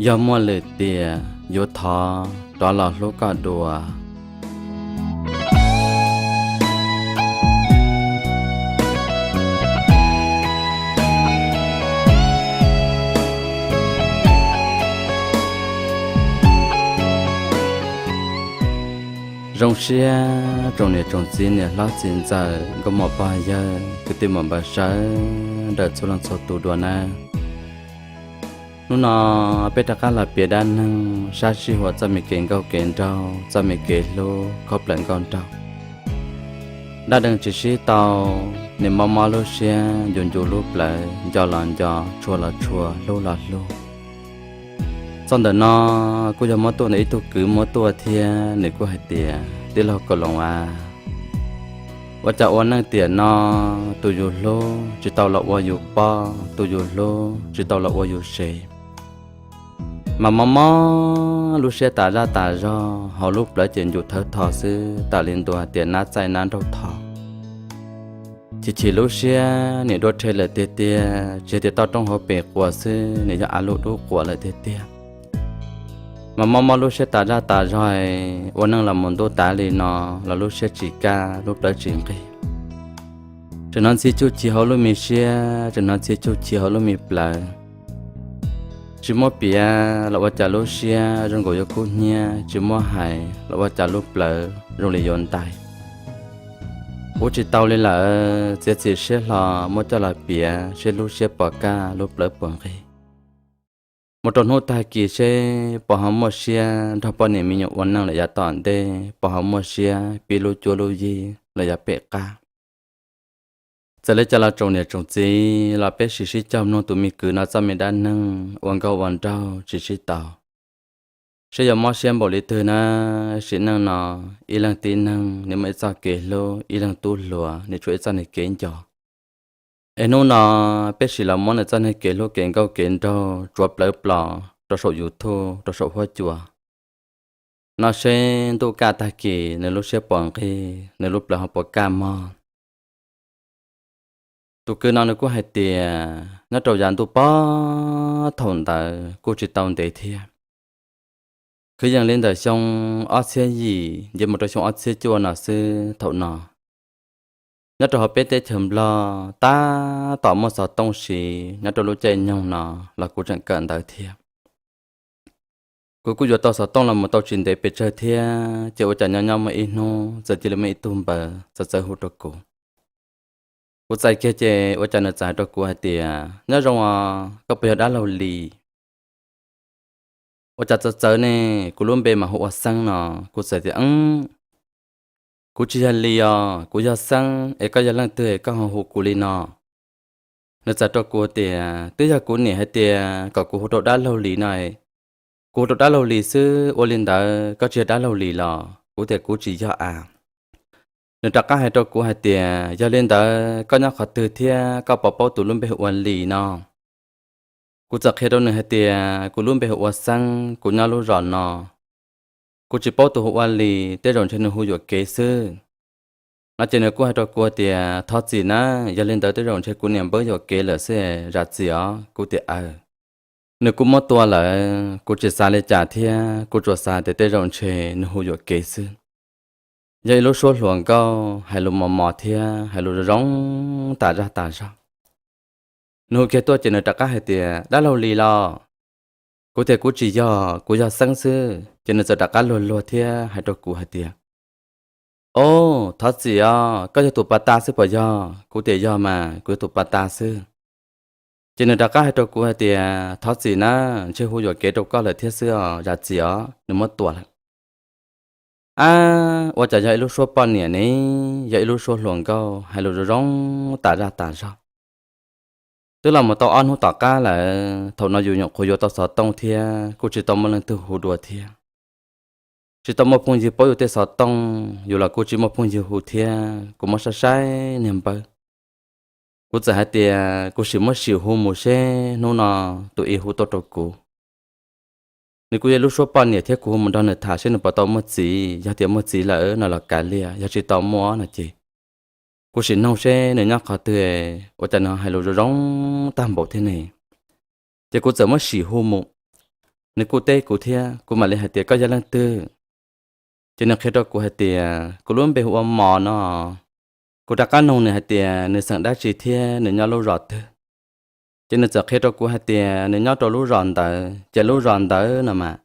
Yog muaj lwm tiam yuav thov rov los hlub koj dua. Zoo siab tsoom niam tsoom txiv, niam hlob txiv ntxawm, nkauj muam pog yawg, kwv tij muam npawg sawv daws txhua leej txhua tus dua nawb. Hnub no peb rov qab los piav dab neeg sab sij huam txoj me kev nkauj kev nraug, txoj me kev hlub khaub plaws nkauj nraug. Dab neeg tsis sib tau, nim mob mob lub siab, ncu ncu lub plawv, nco los nco, tshua los tshua, hlub los hlub. Txoj ntawm no kuj yog muab tuaj ntawm ib tug kwv muab tuaj thiab, nws kuj hais tias, tij laug Kaus Loos a, ua cas ua neej tiam no tus yus hlub tsis tau los ua yus pog, tus yus hlub tsis tau los ua yus sev. Mas mob mob lub siab tas zaj tas zog, hauv lub plawv ces ncu thawv tho xwb, tam li ntuas tias nab txaij nab nraug tho. Chim chim lub siab nim dua rhe lawm tiag tiag, tsis tias toj roob hauv pes quas xwb, nws yog av luj dub quas lawm tiag tiag. Mas mob mob lub siab tas zaj tas zog, ua neej los mus ntuj tav li no los lub siab tsis kaj, lub plawv tsis nqig. Tseem hnov ntxhi cuj ci hauv lub me siab, tseem hnov ntxhi cuj ci hauv lub me plawv. Tsis muab piav los ua cas lub siab zoo nkaus yuav kub hnyiab, tsis muab hais los ua cas lub plawv zoo li yuav ntais. Ua tsis tau li lawm, txiav txim siab hlo muab coj los piav seb lub siab puas kaj, lub plawv puas nqig. Mus rau hnub tag kis seb puas ho muaj siab nrog poj niam me nyuam ua neej lawm yav tom ntej, puas ho muaj siab pib lub cuab lub yig lawm yav pem qab. Txawm li cas los tsoom niam tsoom txiv, los peb sim sib cog mloog tus me kwv no txoj me dab neeg ua nkauj ua nraug tsis sib tau. Seb yuav mob siab npaum li twg na. Sim neej no, ib leeg tib neeg nws muaj ib txoj kev hlub, ib leeg tub hluas nws tshuav ib txoj niag kev nco. Es hnub no peb sim los muab nws txoj niag kev hlub kev nkauj kev nraug tsuav plawv plos rau saum YouTube, rau saum huab cua, no seb ntuj kaj tag kis nws lub siab puas nqig, nws lub plawv ho puas kaj mog. Tus kwv no nws kuj hais tias nyob rau yav ntuj pog thaum ntawd kuj tsis tau ntev thiab, kwv yees li ntawm xyoo ob txhiab yim nce mus rau xyoo ob txhiab cuaj no xwb thaum no. Nyob rau hauv peb teb chaws Nplog tab tom muaj xov tooj siv nyob rau lub caij nyoog no los kuv tseem kawm ntawv thiab. Kuv kuj yuav tau xov tooj los mus tau tsis ntev pes tsawg thiab, ces ua cas nyob nyob muaj ib hnub txawm cia li muaj ib tug npawg txawv txawv hu rau kuv. Kuv txais kiag ces ua cas nws txawm hais rau kuv hais tias, nyob zoo os, koj puas yog dab laug Lis? Ua cas txawv txawv ne, kuv lub npe mas hu ua Xeeb no. Kuv txawm tias, kuv tsis yog Lis os, kuv yog Xeeb, es koj yog leej twg es koj ho hu kuv li no? Nws txawm rau kuv tias twb yog kuv niam hais tias kom kuv hu rau dab laug Lis no, kuv hu rau dab laug Lis xwb, ua li ntawd koj tsis yog dab laug Lis los? Kuv tias kuv tsis yog a. Nws rov qab hais rau kuv hais tias yog li ntawd koj nyob qhov twg thiab koj puas paub tus lub npe hu ua Lis no? Kuv txawm qhia rau nws hais tias kuv lub npe hu ua Xeeb, kuv nyob lub zos no. Kuv tsis paub tus hu ua Lis, tej zaum ntshe nws hu yuam kev xwb no. Ces nws kuj hais rau kuv tias thov txim na, yog li ntawd tej zaum ntshe kuv niam npawb yuam kev lawm xwb, zam txim os. Kuv tias aws. Nws kuj muab tua lawm, kuv tsis xav li cas thiab, kuv tsuas xav tias tej zaum ntshe nws hu yuam kev xwb. Yog ib lub suab hluas nkauj hais lus mos mos thiab hais lus zoo tas zaj tas zog. Nws hu kiag tuaj ces nws rov qab hais tias dab laug Lis los? Kuv tias kuv tsis yog, kuv yog Xeeb xwb. Ces nws txawm rov qab luag luag thiab hais rau kuv hais tias, o, thov txim os, koj yog tus pas tas xwb puas yog? Kuv tias yog mas, kuv yog tus pas tas xwb. Ces nws rov qab hais rau kuv hais tias thov txim na, ntshe hu yuam kev rau koj lawm thiab xwb os, zam txim os, nws muab tua lawm. Ab, ua cas yog ib lub suab poj niam ne, yog ib lub suab hluas nkauj hais lus zoo zoo tas zaj tas zog. Twb los mus tau ob hnub tom qab lawm, thaum no yus nyuam qhuav yuav tau xov tooj thiab kuj tsis tau muaj leej twg hu dua thiab. Tsis tau muaj phooj ywg paub yus tej xov tooj, yus los kuj tsis muaj phooj ywg hu thiab, kuv muab saib saib niag npawb. Kuv txawm hais tias kuv sim muab sim hu mus seb hnub no tus i hu tuaj rau kuv, nws kuj yog lub suab poj niam thiab, kuv hu mus nrog nws tham seb nws puas tau muaj txiv, yog tias muaj txiv lawm no los kav liam, yog tsis tau muaj no ces kuv sim noog seb nws nyob qhov twg, ua cas nws hais lus zoo zoo tag npaum thiab ne. Ces kuv txawm muab sim hu mus. Nws kuj teb kuv thiab, kuv mam li hais tias koj yog leej twg? Ces nws qhia rau kuv hais tias kuv lub npe hu ua Mos no. Kuv rov qab noog nws hais tias nws xeem dab tsi thiab nws nyob lub zos twg. Ces nws txawm qhia rau kuv hais tias nws nyob rau lub zos ntawd, ces lub zos ntawd no mas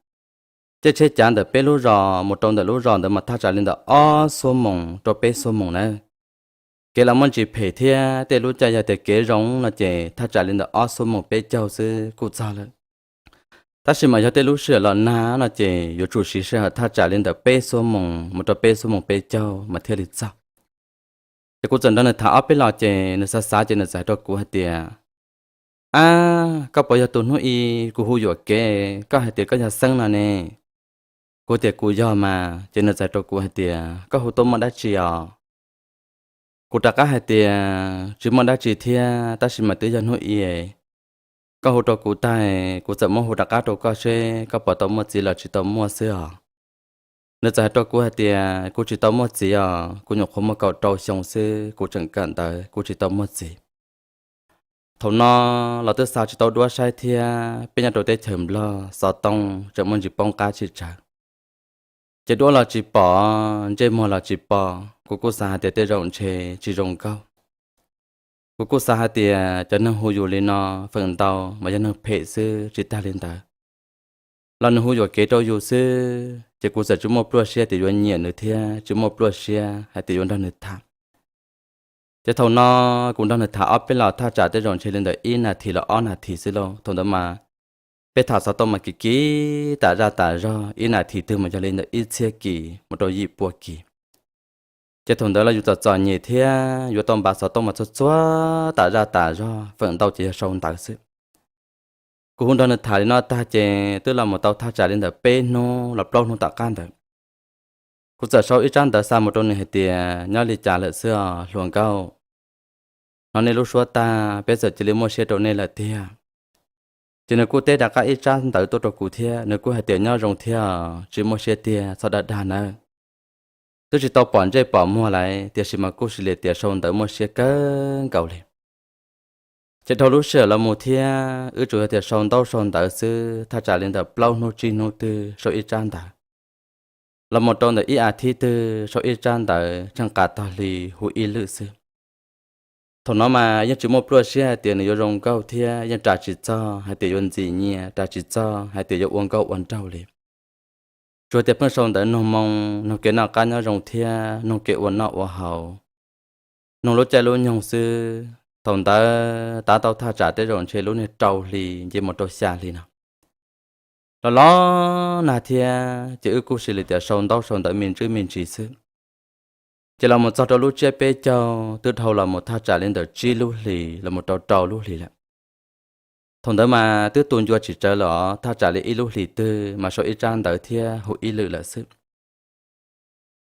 caij tsheb cav ntawm peb lub zos mus rau ntawm lub zos ntawd mas thaj tsam li ntawm ob xuab moos rau peb xuab moos nawb. Kev los muaj ntsis phem thiab tej lub caij yog tias kev zoo no ces thaj tsam li ntawm ob xuab moos peb caug xwb kuj txog lawm. Tab sis mas yog tej lub sij hawm los nag no ces yuav tsum siv sij hawm thaj tsam li ntawm peb xuab moos mus rau peb xuab moos peb caug mas thiaj li txog. Ces kuv txawm nrog nws tham ob peb los ces nws xav xav ces nws txawm hais rau kuv hais tias, Ab, koj puas yog tus hnub i kuv hu yuam kev koj hais tias koj yog Xeeb no ne? Kuv tias kuv yog mas. Ces nws txawm hais rau kuv hais tias koj hu tuaj muaj dab tsi os? Kuv rov qab hais tias tsis muaj dab tsi thiab, tab sis mas twb yog hnub i koj hu rau kuv tag, kuv txawm muab hu rov qab rau koj seb koj puas tau muaj txiv los tsis tau muaj xwb os. Nws txawm hais rau kuv hais tias kuv tsis tau muaj txiv os, kuv nyuam qhuav muaj kaum rau xyoo xwb, kuv tseem kawm ntawv, kuv tsis tau muaj txiv. Thaum no los twb xa tsis tau duab saib thiab, peb nyob rau teb chaws Nplog xov tooj tseem muaj ntsis poob qab tsis tsawg. Ces duab los tsis pom, ntsej muag los tsis pom, kuv kuj xav hais tias tej zaum ntshe tsis zoo nkauj. Kuv kuj xav hais tias cov neeg hu yus li no feem ntau mas yog neeg phem xwb, tsis tag li ntawd los nws hu yuam kev rau yus xwb. Ces kuv txawm tsis muaj pluaj siab tias yuav nyiam nws thiab tsis muaj pluaj siab hais tias yuav nrog nws tham. Ces thaum no kuv nrog nws tham ob peb los thaj tsam tej zaum ntshe li ntawm ib nas this los ob nas this xwb lauj. Thaum ntawd mas peb tham xov tooj mas kim kim tas zaj tas zog, ib nas this twg mas yog li ntawm ib txhiab kis mus rau yim pua kis. Ces thaum ntawd los yus txom txom nyem thiab yuav tau npav xov tooj mas txhua txhua tas zaj tas zog, feem ntau ces yog sau ntawv xwb. Kuv hu nrog nws tham li no tag ces twb los mus tau thaj tsam li ntawm peb hnub los plaub hnub tom qab ntawd, kuv txawm sau ib tsab ntawv xa mus rau nws hais tias nyob li cas lawm xwb os hluas nkauj. Hnov nej lub suab tag peb txawm cia li muaj siab rau nej lawm tiag. Ces nws kuj teb rov qab ib tsab ntawv tuaj rau kuv thiab, nws kuj hais tias nyob zoo thiab, tsis muaj siab tiag txhob dag dag nawb. Twb tsis tau pom ntsej pom muag lawm tiam sis mas kuj sis li tias sau ntawv muaj siab kawg nkaus li. Ces dhau lub sij hawm los mus thiab wb tsuas yog tias sau ntaub sau ntawv xwb, thaj tsam li ntawm plaub hnub tsib hnub twg sau ib tsab ntawv, los mus rau ntawm ib as thiv twg sau ib tsab ntawv, tsheej qas tog hli hu ib lwm xwb. Thaum no mas yeej tsis muaj pluaj siab hais tias nws yuav zoo nkauj thiab yeej ras tsis txog hais tias yuav ntxim nyiam, ras tsis txog hais tias yuav ua nkauj ua nraug li. Tsuas tias pheej sau ntawv noog moo, noog kev noj qab nyob zoo thiab noog kev ua noj ua haus, noog lub caij lub nyoog xwb. Thaum ntawd tav tau thaj tsam tej zaum ntshe lub niag rau hli nce mus rau xya hli no. Los los nag thiab ces wb kuj sis li tias sau ntaub sau ntawv me ntsis me ntsis xwb. Ces los mus txog rau lub tsiab peb caug twb dhau los mus thaj tsam li ntawm tsib lub hlis los mus rau rau lub hlis lawm. Thaum ntawd mas twb tu ncua tsis tsawg lawm os, thaj tsam li ib lub hlis twg mas sau ib tsab ntawv thiab hu ib lwm lawm xwb.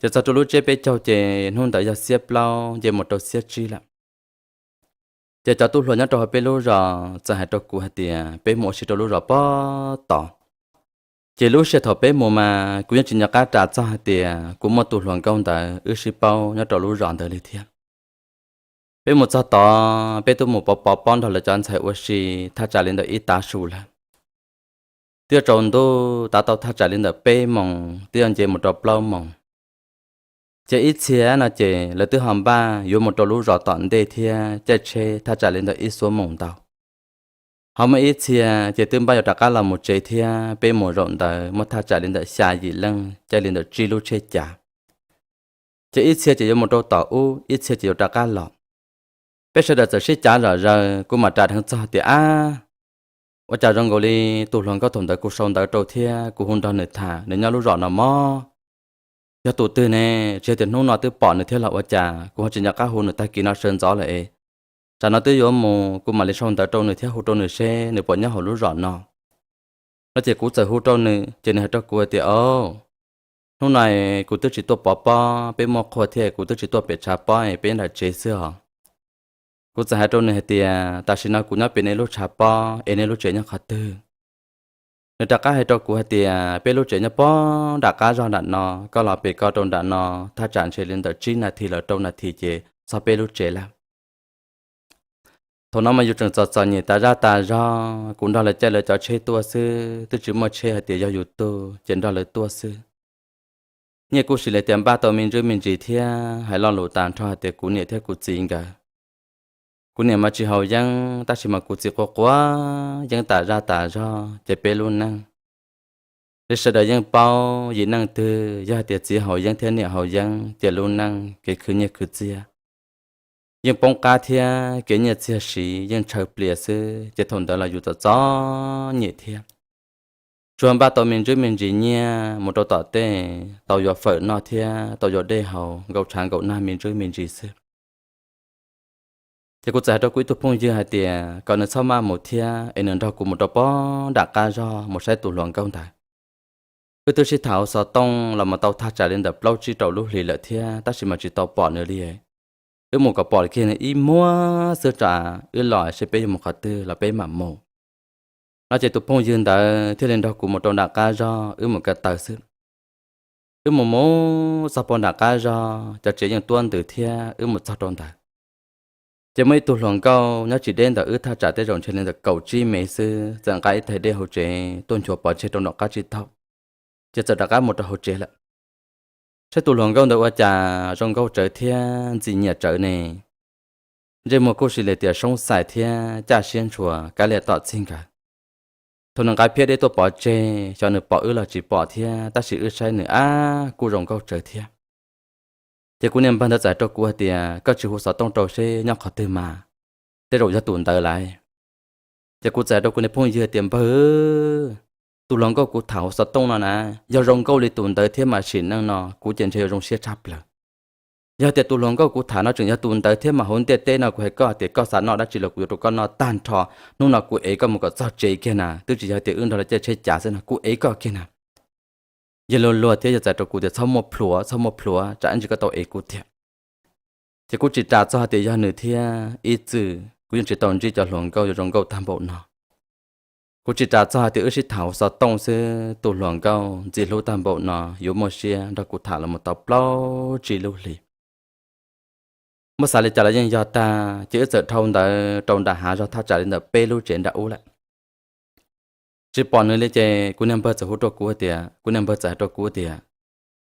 Ces txog rau lub tsiab peb caug ces hnub ntawd yog xiab plaub nce mus rau xiab tsib lawm. Ces cov tub hluas nyob rau hauv peb lub zos txawm hais rau kuv hais tias peb mus ua si rau lub zos pob tod. Ces lub sij hawm thaum peb mus mas kuv yeej tsis nco qab ras txog hais tias kuv muaj tus hluas nkauj ntawd wb sib paub nyob rau lub zos ntawd li thiab. Peb mus txog tod peb twb mus pov pov pob nrog lawv cov ntxhais ua si thaj tsam li ntawm ib tav su lawm. Twb yuav tsaus ntuj tav tau thaj tsam li ntawm peb moos twb yuav nce mus rau plaub moos. Ces ib txhia no ces lawv twb ho npaj yuav mus rau lub zos tom ntej thiab caij tsheb thaj tsam li ntawm ib xuab moos ntau. Ho muaj ib txhia ces twb npaj yuav rov qab los mus tsev thiab peb mus zaum ntawd muaj thaj tsam li ntawm xya yim leej caij li ntawm tsib lub tsheb cav. Ces ib txhia ces yuav mus rau tom ub, ib txhia ces yuav rov qab los. Peb sawv daws txawm sib cav zom zaws, kuv mam ras dheev txog tias ab, ua cas zoo nkaus li tus hluas nkauj thaum ntawd kuv sau ntawv rau thiab kuv hu nrog nws tham nws nyob lub zos no mog. Yog tus twg ne? Tsis yog tias hnub no twb pom nws thiab los ua cas kuv ho tsis nco qab hu nws tag kis no sawv ntxov lawm es. Tsam no twb yuav mus kuv mam li sau ntawv rau nws thiab hu rau nws seb nws puas nyob hauv lub zos no. No ces kuv txawm hu rau nws ces nws hais rau kuv hais tias o, hnub no kuv twb tsis tuaj pov pob, peb muaj qhua thiab kuv twb tsis tuaj pem tshav pob es peb nyob nram tsev xwb os. Kuv txawm hais rau nws hais tias tam sim no kuv nyob pem nej lub tshav pob es nej lub tsev nyob qhov twg? Nws rov qab hais rau kuv hais tias peb lub tsev nyob pob nram qab zog nram no, koj los pem ko rau nram no thaj tsam ntshe li ntawm tsib nas this los rau nas this ces txog peb lub tsev lawm. Thaum no mas yus tseem txom txom nyem tas zaj tas zog, kuv nrog lawv caij lawv cov tsheb tuaj xwb, twb tsis muaj tsheb hais tias yog yus tug ces nrog lawv tuaj xwb. Nyiaj kuj sim li tias npaj tau me ntsuj me ntsis thiab hais lo lus tag nrho hais tias kuv niam thiab kuv txiv nkawd. Kuv niam mas tsis haus yeeb, tab sis mas kuv txiv quav quav yeeb tas zaj tas zog ces peb lub neej li sawv daws yeej paub, yim neej twg yog hais tias txiv haus yeeb thiab niam haus yeeb ces lub neej kev khwv nyiaj khwv txiag yeej poob qab thiab kev nyiaj txiag siv yeej ntshaw plias xwb, ces thaum ntawd los yus txom txom nyem thiab. Tsuas npaj tau me ntsuj me ntsis nyiaj mus rau tom tej tau yuav fawm noj thiab tau yuav dej haus nkaum tshav nkaum nag me ntsuj me ntsis xwb. Ces kuv txawm hais rau kuv ib tug phooj ywg hais tias kom nws txhob maj mus thiab es nws nrog kuv mus rau pem nram qab zog mus saib tus hluas nkauj ntawd. Wb twb sib tham hauv xov tooj los mus tau thaj tsam li ntawm plaub tsib rau lub hlis lawm thiab, tab sis mas tsis tau pom nws li. Wb mus kom pom kiag nws ib muag xwb tsam wb los seb peb yuav mus qhov twg los peb mam mus. No ces tus phooj ywg ntawd thiaj li nrog kuv mus rau nram qab zog, wb mus ko taw xwb. Wb mus mus txog pem nram qab zog, cov tsev yeej tuab ntws thiab wb mus txog rau ntawd, ces muaj ib tug hluas nkauj nyob tsis deb ntawm wb thaj tsam tej zaum ntshe li ntawm kaum tsib mev xwb, txawm nqa ib tais dej hauv tsev tuaj nchuav pov tseg rau nram qab tsib taug, ces txawm rov qab mus rau hauv tsev lawm. Saib tus hluas nkauj ntawd ua cas zoo nkauj tsawv thiab ntxim nyiam tsawv ne. Ntsej muag kuj sim li tias soob xais thiab caj siab ntshua kab liam tom txij nkawd. Thaum nws nqa phiab dej tuaj pov tseg, xyov nws pom wb los tsis pom thiab, tab sis wb saib nws ab kuj zoo nkauj tsawv thiab. Ces kuv niag npawg ntawd txawm hais rau kuv hais tias, koj tsis hu xov tooj rau seb nyob qhov twg mas, tej zaum yog tus ntawd lawm. Ces kuv txawm hais rau kuv niag phooj ywg tias, npawg, tus hluas nkauj kuv tham hauv xov tooj no na, yog zoo nkauj li tus ntawd thiab mas sim neej no kuv ces ntshe yuav zoo siab tshaj plaws. Yog tias tus hluas nkauj kuv tham no tseem yog tus ntawd thiab mas hauv ntiaj teb no kuv hais koj tias koj xav noj dab tsi los kuv yuav rau koj noj tag nrho. Hnub no kuv ev koj mus kom txog tsev kiag na, twb tsis yog tias wb nrog lawv caij tsheb cav xwb no, kuv ev koj kiag na. Yawg luag luag thiab yawg txawm hais rau kuv tias, txhob muaj plhuav, txhob muaj plhuav, tsam ib ntsis koj tau ev kuv tiag. Ces kuv tsis ras txog hais tias yog nws thiab, ib txwm kuv yeej tsis tau ntsib cov hluas nkauj yuav zoo nkauj tag npaum no. Kuv tsis ras txog hais tias wb sib tham hauv xov tooj xwb, tus hluas nkauj ntxim hlub tag npaum no yuav muaj siab nrog kuv tham los mus tau plaub tsib lub hlis. Muab xav li cas los yeej yog tag, ces wb txawm dhau ntawd rau nram hav zog thaj tsam li ntawm peb lub tsev nram ub lawm. Tsis pom nws li ces kuv niag npawg txawm hu rau kuv hais tias, kuv niag npawg txawm hais rau kuv tias,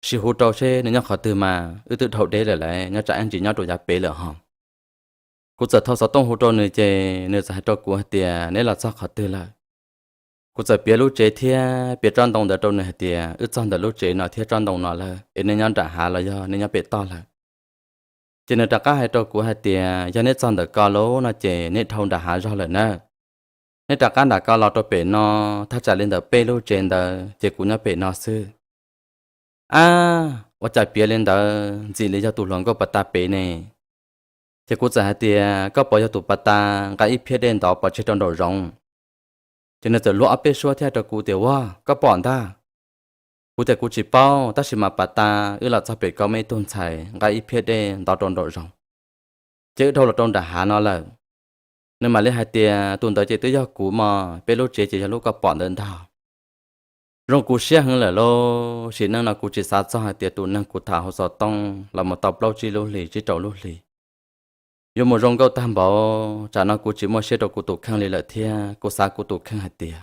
sim hu rau seb nws nyob qhov twg mas, wb twb dhau deb lawm lauj, nyob tsam ib ntsis nyob rau yav pem lawm hos. Kuv txawm thau xov tooj hu rau nws ces nws txawm hais rau kuv hais tias, neb los txog qhov twg lawm? Kuv txawm piav lub tsev thiab piav tsob ntoo ntawd rau nws hais tias, wb txog ntawm lub tsev no thiab tsob ntoo no lawm es nej nyob nram hav los yog nej nyob pem toj lawm? Ces nws rov qab hais rau kuv hais tias, yog neb txog ntawm ko lawm no ces neb dhau nram hav zog lawm na. Neb rov qab nram ko los rau pem no, thaj tsam li ntawm peb lub tsev ntawd ces kuv nyob pem no xwb. Ab, ua cas piav li ntawd ntxim li yog tus hluas nkauj pas tas pem ne. Ces kuv txawm hais tias, koj puas yog tus pas tas nqa ib phiab dej ntov pov tseg rau nraum zoov? Ces nws txawm luag ob peb suab thiab hais rau kuv tias, ua, koj pom ntag. Kuv tias kuv tsis paub, tab sis mas pas tas wb los txog pem ko muaj ib tug ntxhais nqa ib phiab dej ntov rau nraum zoov, ces wb dhau los rau nram hav no lawm. Nws mam li hais tias, tus ntawd ces twb yog kuv mog, peb lub tsev ces yog lub koj pom ntawd ntag. Zoo kuv siab heev lawm lauj, sim neej no kuv tsis xav txog hais tias tus neeg kuv tham hauv xov tooj los mus tau plaub tsib lub hlis tsib rau lub hlis yuav mus zoo nkauj tag npaum, tsam no kuv tsis muaj siab rau kuv tus kheej li lawm thiab kuv xav kuv tus kheej hais tias,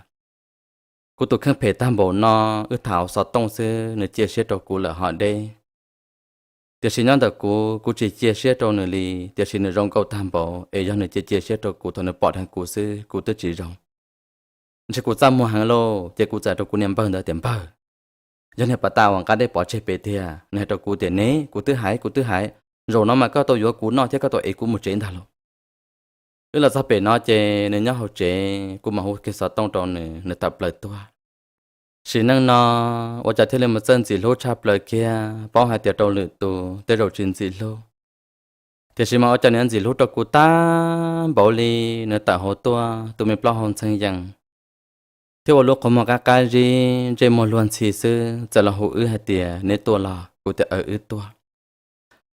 kuv tus kheej phem tag npaum no, wb tham hauv xov tooj xwb nws cia siab rau kuv lawm ho deb. Tiam sis nyob ntawm kuv, kuv tsis cia siab rau nws li, tiam sis nws zoo nkauj tag npaum es yog nws cia cia siab rau kuv thaum nws pom dheev kuv xwb kuv twb tsis zoo. Ntshe kuv txaj muag heev lauj, ces kuv txawm hais rau kuv niag npawg ntawd tias, npawg, yog niag pas tas uas nqa dej pov tseg pem tiag? Nws hais rau kuv tias, ne, kuv twb hais, kuv twb hais, zaum no mas koj tau yuav kuv noj thiab koj tau ev kuv mus tsev ntag lauj. Wb los txog pem no ces nws nyob hauv tsev, kuv mam hu kiag xov tooj rau nws, nws tawm plaws tuaj. Sim neej no ua cas thiaj li mus txawj ntxim hlub tshaj plaws kiag, paub hais tias rau lwm tus tej zaum tsis ntxim hlub, tiam sis mas ua cas nws ntxim hlub rau kuv tag npaum li. Nws tawm hauv tuaj, tus me plaub hau ntxhee yees thiab ua lub qhov muag qab qab zib, ntsej muag luag ntxhi xwb, txawm los hu wb hais tias, neb tuaj los? Kuv tias, aw, wb tuaj.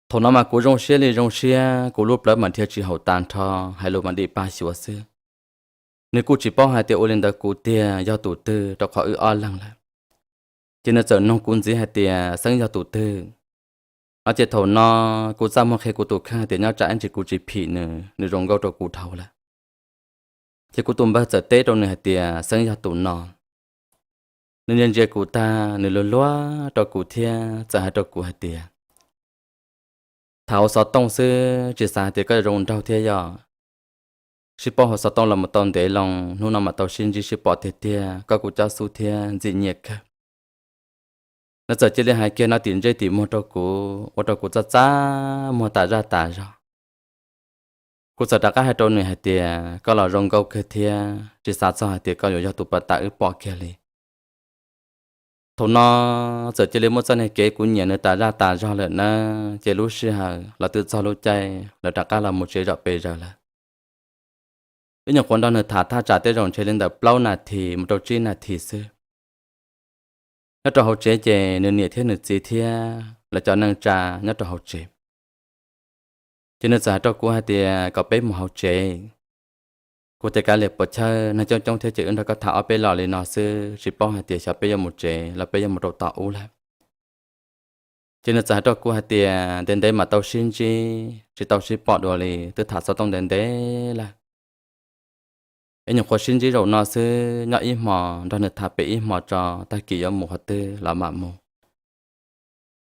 Thaum no mas kuv zoo siab li zoo siab, kuv lub plawv mas dhia tsis haum tas nrho, hais lus mas dim pa xyuas xwb. Nws kuj tsis paub hais tias ua li ntawd kuv tiag yog tus twg rau qhov wb ob leeg lawm. Ces nws txawm nug kuv ntxiv hais tias, xeeb yog tus twg? No ces thaum no kuv txaj muag qhia kuv tus kheej hais tias nyob tsam ib ntsis kuv tsis phim nws, nws zoo nkauj rau kuv dhau lawm. Ces kuv tus npawg txawm teb rau nws hais tias, Xeeb yog tus no. Nws ntsia ntsia kuv tag, nws luag luag rau kuv thiab txawm hais rau kuv hais tias, Tham hauv xov tooj xwb, tsis xav hais tias koj yuav zoo nraug thiab yog. Sib paub hauv xov tooj los mus tau ntev loo, hnub no mam tau sib ntsib sib pom tiag tiag, koj kuj cob xub thiab ntxim nyiam kawg. Nws txawm cia li hais kiag no tim ntsej tim muag rau kuv, ua rau kuv txaj txaj muag tas zaj tas zog. Kuv txawm rov qab hais rau nws hais tias, Koj los zoo nkauj kawg thiab, tsis xav txog hais tias koj yuav yog tus puag ta wb pom kiag li. Thaum no txawm cia li muaj txoj niag kev kuv nyiam nws tas zaj tas zog lawm na, ces lub sij hawm los twb txog lub caij lawv rov qab los mus tsev zom pes zaws lawm. Wb nyuam qhuav nrog nws tham thaj tsam tej zaum ntshe li ntawm plaub nas this mus rau tsib nas this xwb. Nyob rau hauv tsev ces nws niam thiab nws txiv thiab lawv cov neej tsa nyob rau hauv tsev. Ces nws txawm hais rau kuv hais tias kom peb mus hauv tsev. Kuv tias, Kav liam puas chawj, neeg coob coob thiab ces wb nrog koj tham ob peb los li no xwb, tsis paub hais tias xyov peb yuav mus tsev los peb yuav mus rau tom ub lawm. Ces nws txawm hais rau kuv hais tias, Ntev ntev mam tau sib ntsib, tsis tau sib pom dua li, twb tham xov tooj ntev ntev lawm. Es nyuam qhuav sib ntsib zaum no xwb, nyob ib hmos nrog nws tham pem ib hmos tso, tag kis yuav mus qhov twg los mam mus.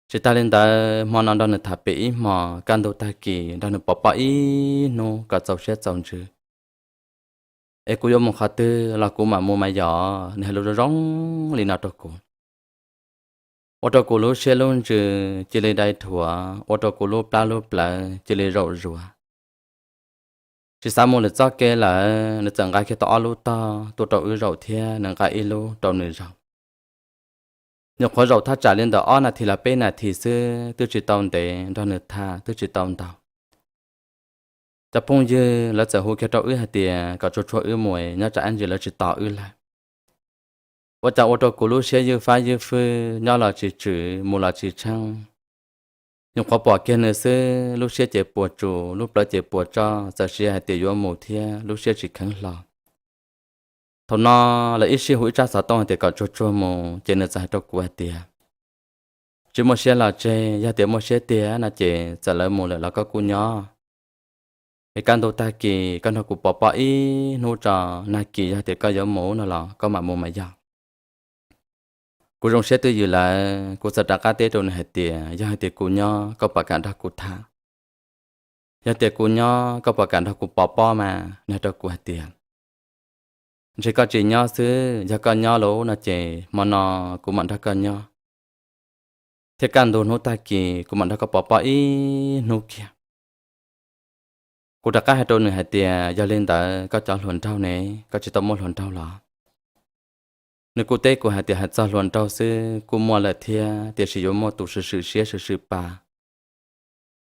Tsis tas li ntawd, hmo no nrog nws tham pem ib hmos, kaj ntug tag kis nrog nws pov pob ib hnub kom txaus siab txaus ntsws. Es kuv yuav mus qhov twg los kuv mam mus mas yog, nws hais lus zoo zoo li no rau kuv. Ua rau kuv lub siab lub ntsws cia li dai dhuav, ua rau kuv lub plab lub plawv cia li zaum zuav. Tsis xav mus lwm txoj kev lawm, nws txawm nqa kiag tau ob lub tog tuaj rau wb zaum thiab nws nqa ib lub rau nws zaum. Nyuam qhuav zaum thaj tsam li ntawm ob nas this los peb nas this xwb, twb tsis tau ntev nrog nws tham twb tsis tau ntau. Cov phooj ywg lawv txawm hu kiag rau wb hais tias kom tsuag tsuag wb mus, nyob tsam ib ntsis lawv tsis tos wb lawm. Ua cas ua rau kuv lub siab ywj fab ywj fwj, nyob los tsis tswm mus los tsis tsheej. Nyuam qhuav pom kiag nws xwb, lub siab ces puas tsuaj, lub plawv ces puas tso, txawm siv hais tias yuav mus thiab lub siab tsis kheev hlo. Thaum no lawv ib sij hu ib tsab xov tooj hais tias kom tsuag tsuag mus, ces nws txawm hais rau kuv hais tias, Tsis muaj siab los tseg, yog tias muaj siab tiag no ces txawm lawv mus lawm los koj kuj nyob. Es kaj ntug tag kis koj nrog kuv pov pob ib hnub tso, nag kis yog tias koj yuav mus no los koj mam mus mas yog. Kuv zoo siab twj ywm lawm, kuv txawm rov qab teb rau nws hais tias, Yog hais tias kuv nyob koj puas kam nrog kuv tham? Yog tias kuv nyob koj puas kam nrog kuv pov pob mas? Nws hais rau kuv hais tias, Ntshe koj tsis nyob xwb, yog koj nyob lawm no ces hmo no kuv mam nrog koj nyob, thiab kaj ntug hnub tag kis kuv mam nrog koj pov pob ib hnub kiag. Kuv rov qab hais rau nws hais tias, Yog li ntawd koj cov hluas nraug ne, koj tsis tau muaj hluas nraug los? Nws kuj teb kuv hais tias, Hais txog hluas nraug xwb kuj muaj lawm thiab, tiam sis yuav muaj tus swm swm siab swm swm pa,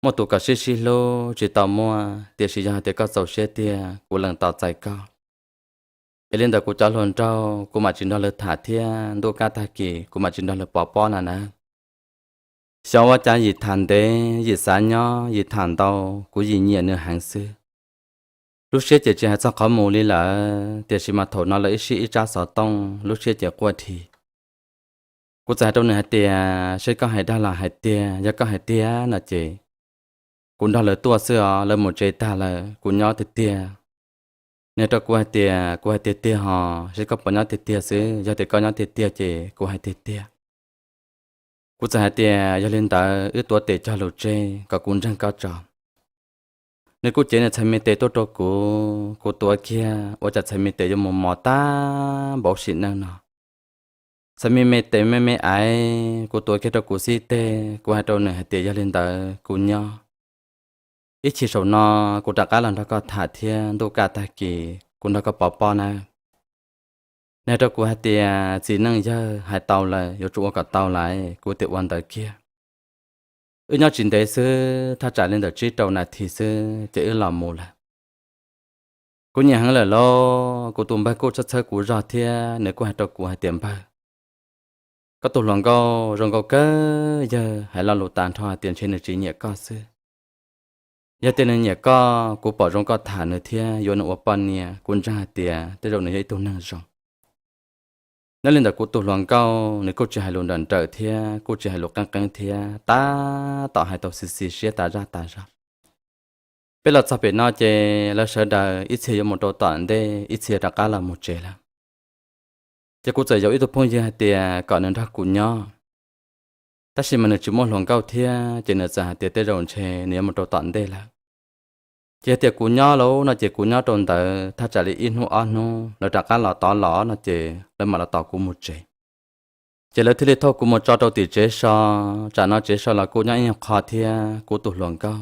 muaj tus kom sib sib hlub tsis tau muaj, tiam sis yog hais tias koj txaus siab tiag kuv lees tos txais koj. Es li ntawd kuv cov hluas nraug kuv mam tsis nrog lawv tham thiab, ntuj kaj tag kis kuv mam tsis nrog lawv pov pob no na. Xyov ua cas yim tham ntev yim xav nyob, yim tham ntau kuv yim nyiam nws heev xwb. Lub siab ces tsis hais txog qhov mus li lawm, tiam sis mas thaum no lawv ib sij ib tsab xov tooj lub siab ces quaj dhi. Kuv txawm hais rau nws hais tias, Seb koj hais dag los hais tiag, yog koj hais tiag no ces kuv nrog lawv tuaj xwb os, lawv mus tsev tag lawm kuv nyob tiag tiag. Nws hais rau kuv hais tias, Kuv hais tiag tiag hos, seb koj puas nyob tiag tiag xwb, yog tias koj nyob tiag tiag ces kuv hais tiag tiag. Kuv txawm hais tias, Yog li ntawd wb tuav tes cog lus tseg kom kuv ntseeg koj tso. Nws kuj cev nws txhais me tes tuaj rau kuv, kuv tuav kiag ua cas txhais me tes yuav mus mos tag npaum sim neej no. Txhais me me tes me me aiv kuv tuav kiag rau kuv xib teg, kuv hais rau nws hais tias, Yog li ntawd kuv nyob. Ib chim saum no kuv rov qab los nrog koj tham thiab, ntuj kaj tag kis kuv nrog koj pov pob nawb. Nws hais rau kuv hais tias, Txiv neej yawg, hais tau lawm yuav tsum ua kom tau lawm. Kuv tias, Ua ntawd kiag. Wb nyob tsis ntev xwb, thaj tsam li ntawm tsib rau nas this xwb ces wb los mus lawm. Kuv nyiam heev lawm lauj, kuv tus npawg kuj txhawb txhawb kuv zog thiab, nws kuj hais rau kuv hais tias, Npawg, koj tus hluas nkauj zoo nkauj kawg, yawg hais lo lus tas nrho hais tias ntshe nws tsis nyiam koj xwb. Yog tias nws nyiam koj, kuv pom zoo koj tham nws thiab yuav nws ua poj niam, kuv ntseeg hais tias tej zaum nws yog ib tug neeg zoo. Nyob li ntawm kuv tus hluas nkauj, nws kuj tsis hais lus nrawm nrawm thiab kuj tsis hais lus qeeb qeeb thiab, tab tom hais tau xis xis siab tas zaj tas zog. Peb los txog pem no ces lawv sawv daws ib txhia yuav mus rau tom ntej, ib txhia rov qab los mus tsev lawm. Ces kuv txawm yaum ib tug phooj ywg hais tias kom nws nrog kuv nyob, tab sis mas nws tsis muaj hluas nkauj thiab ces nws txawm hais tias tej zaum ntshe nws yuav mus rau tom ntej lawm. Ces yog tias kuv nyob lauj no ces kuv nyob rau ntawd thaj tsam li ib hnub ob hnub lawv rov qab los tod los no ces lawv mam los tos kuv mus tsev. Ces lawv thiaj li thauj kuv mus tso rau tim tsev so. Tsam no tsev so los kuj nyob ib nyuag qho thiab kuv tus hluas nkauj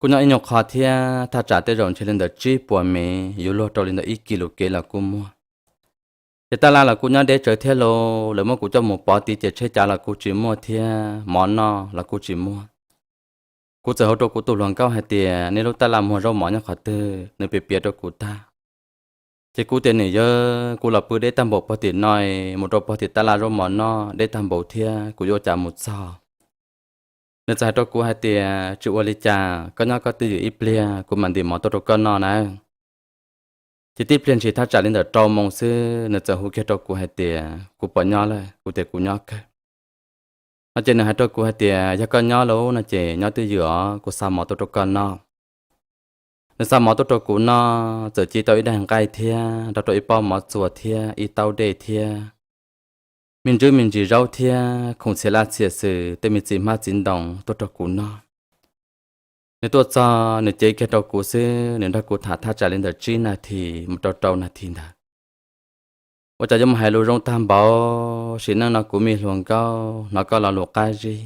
kuj nyob ib nyuag qho thiab, thaj tsam tej zaum ntshe li ntawm tsib puas mev yuav luag rau li ntawm ib kis lus kev los kuj muaj. Ces tab laj los kuj nyob deb tsawv thiab lauj, lawv muab kuv coj mus pov tiv ces tsheb cav los kuj tsis muaj thiab mov noj los kuj tsis muaj. Kuv txawm hu rau kuv tus hluas nkauj hais tias nej lub tab laj muag zaub mov nyob qhov twg, nws piav piav rau kuv tag. Ces kuv tias niam yawg, kuv los pw deb tag npaum pog tim no, mus rau pog tim tab laj zaub mov noj deb tag npaum thiab kuv yuav ua cas mus txog. Nws txawm hais rau kuv hais tias tsis ua li cas, koj nyob koj twj ywm ib pliag kuv mam ntim mov tuaj rau koj noj na. Ces tib pliag ntshis thaj tsam li ntawm rau moos xwb nws txawm hu kiag rau kuv hais tias kuv puas nyob lawm, kuv tias kuv nyob kawg. No ces nws hais rau kuv hais tias yog koj nyob lauj no ces nyob twj ywm os, kuv xa mov tuaj rau koj noj. Nws xa mov tuaj rau kuv noj, txawm ci tau ib daig nqaij thiab nrog rau ib pob mov txua thiab ib taub dej thiab me ntsis me ntsis zaub thiab khoom txhia laj txhia xwm tej me txiv hmab txiv ntoo tuaj rau kuv noj. Nws tuaj txog nws cev kiag rau kuv xwb, nws nrog kuv tham thaj tsam li ntawm tsib nas this mus rau rau nas this ntawd. Ua cas yuav mus hais lus zoo tag npaum, sim neej no kuv me hluas nkauj hnov koj lo lus qab zib.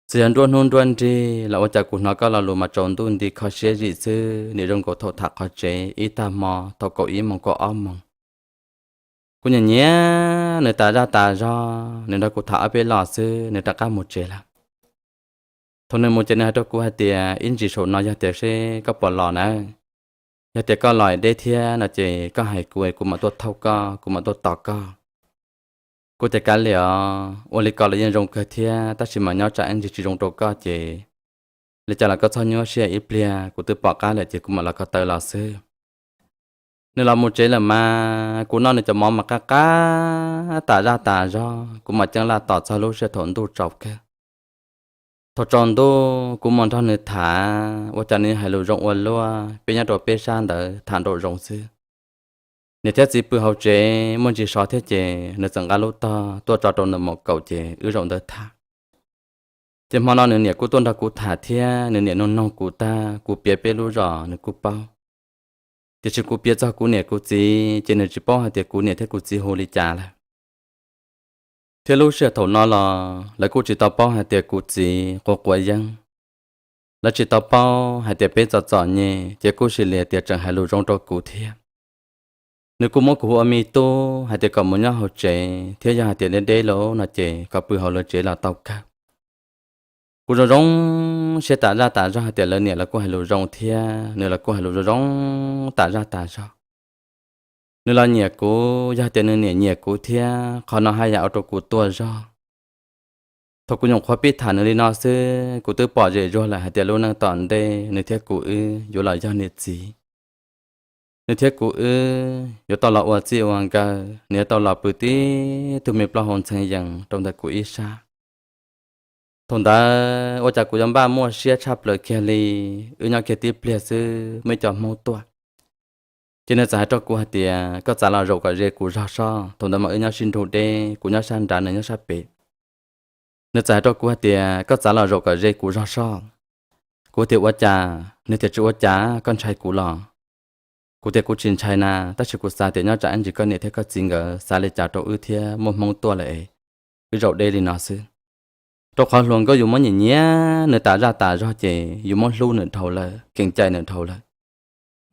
Txawm yog nruab hnub nruab nrig los ua cas kuv hnov koj lo lus mas tsaus ntuj nti kho siab zim xwb, nim zoo nkaus thaum tham qhov tsev ib tag hmo thaum kaum ib moos kaum ob moos. Kuv nyiam nyiam nws tas zaj tas zog, nws nrog kuv tham ob peb los xwb nws rov qab mus tsev lawm. Thaum nws mus ces nws hais rau kuv hais tias ib ntsis saum no yog tias seb koj puas los na, yog tias koj los deb thiab no ces koj hais kuv, kuv mam tuaj thauj koj, kuv mam tuaj tos koj. Kuv tias kav liam, ua li ko los yeej zoo kawg thiab, tab sis mas nyob tsam ib ntsis tsis zoo rau koj ces li cas los koj txhob nyuaj siab, ib pliag kuv twb pom qab lawm ces kuv mam los ko taw los xwb. Nws los mus tsev lawm mas kuv noj nws cov mov mas qab qab tas zaj tas zog, kuv mam ceeb laj tos txog lub sij hawm thaum ntuj tsaus kawg. Thaum tsaus ntuj kuv mus nrog nws tham, ua cas nws hais lus zoo ua luaj, peb nyob rau peb sab ntawd tham nraum zoov xwb. Niam thiab txiv pw hauv tsev muaj ntsis sov thiab ces nws txawm nqa lub tog tuaj tso rau ntawm mom kaum ces wb zaum ntawd tham. Ces hmo no nws niam kuj tuaj nrog kuv tham thiab nws niam nug noog kuv tag, kuv piav peb lub zos nws kuj paub. Tiam sis kuv piav txog kuv niam kuv txiv ces nws tsis paub hais tias kuv niam thiab kuv txiv hu li cas lawm. Thiab lub sij hawm thaum no los lawv kuj tsis tau paub hais tias kuv txiv quav quav yeeb, lawv tsis tau paub hais tias peb txom txom nyem ces kuj sis li tias tseem hais lus zoo rau kuv thiab. Nws kuj muab kuv hu ua me tub hais tias kom mus nyob hauv tsev thiab yog hais tias deb deb lawm no ces kom pw hauv lawv tsev los tau kawg. Kuv zoo zoo siab tas zaj tas zog hais tias lawv niam los kuj hais lus zoo thiab nws los kuj hais lus zoo zoo tas zaj tas zog. Nws los nyiam kuv, yog hais tias nws niam nyiam kuv thiab qhov no haj yam ua rau kuv tuaj zog. Thaum kuv nyuam qhuav pib tham nws li no xwb kuv twb pom zem zuag lawm hais tias lub neej tom ntej nws thiab kuv wb yuav los yog niam txiv. Nws thiab kuv wb yuav tau los ua txij ua nkawm, nws yuav tau los pw tib tug me plaub hau ntxhee yees rau ntawm kuv ib sab. Thaum ntawd ua cas kuv yuav npaj muaj siab tshaj plaws kiag li, wb nyob kiag tib pliag xwb muaj ib co Hmoob tuaj. Ces nws txawm hais rau kuv hais tias koj txav los zaum kom ze kuv zog soj. Thaum ntawd mas wb nyob sib nrug deb, kuv nyob sab nrad nws nyob sab pem. Nws txawm hais rau kuv hais tias koj txav los zaum kom ze kuv zog soj. Kuv tias ua cas? Nws tias tsis ua cas, koj ntshai kuv los? Kuv tias kuv tsis ntshai na, tab sis kuv xav tias nyob tsam ib ntsis koj niam thiab koj txiv nkawd xav li cas rau wb thiab muaj Hmoob tuaj lawm es wb zaum deb li no xwb. Rau qhov hluas nkauj yus muab nyiam nyiam nws tas zaj tas zog ces yus muab hlub nws dhau lawm, keem cai nws dhau lawm.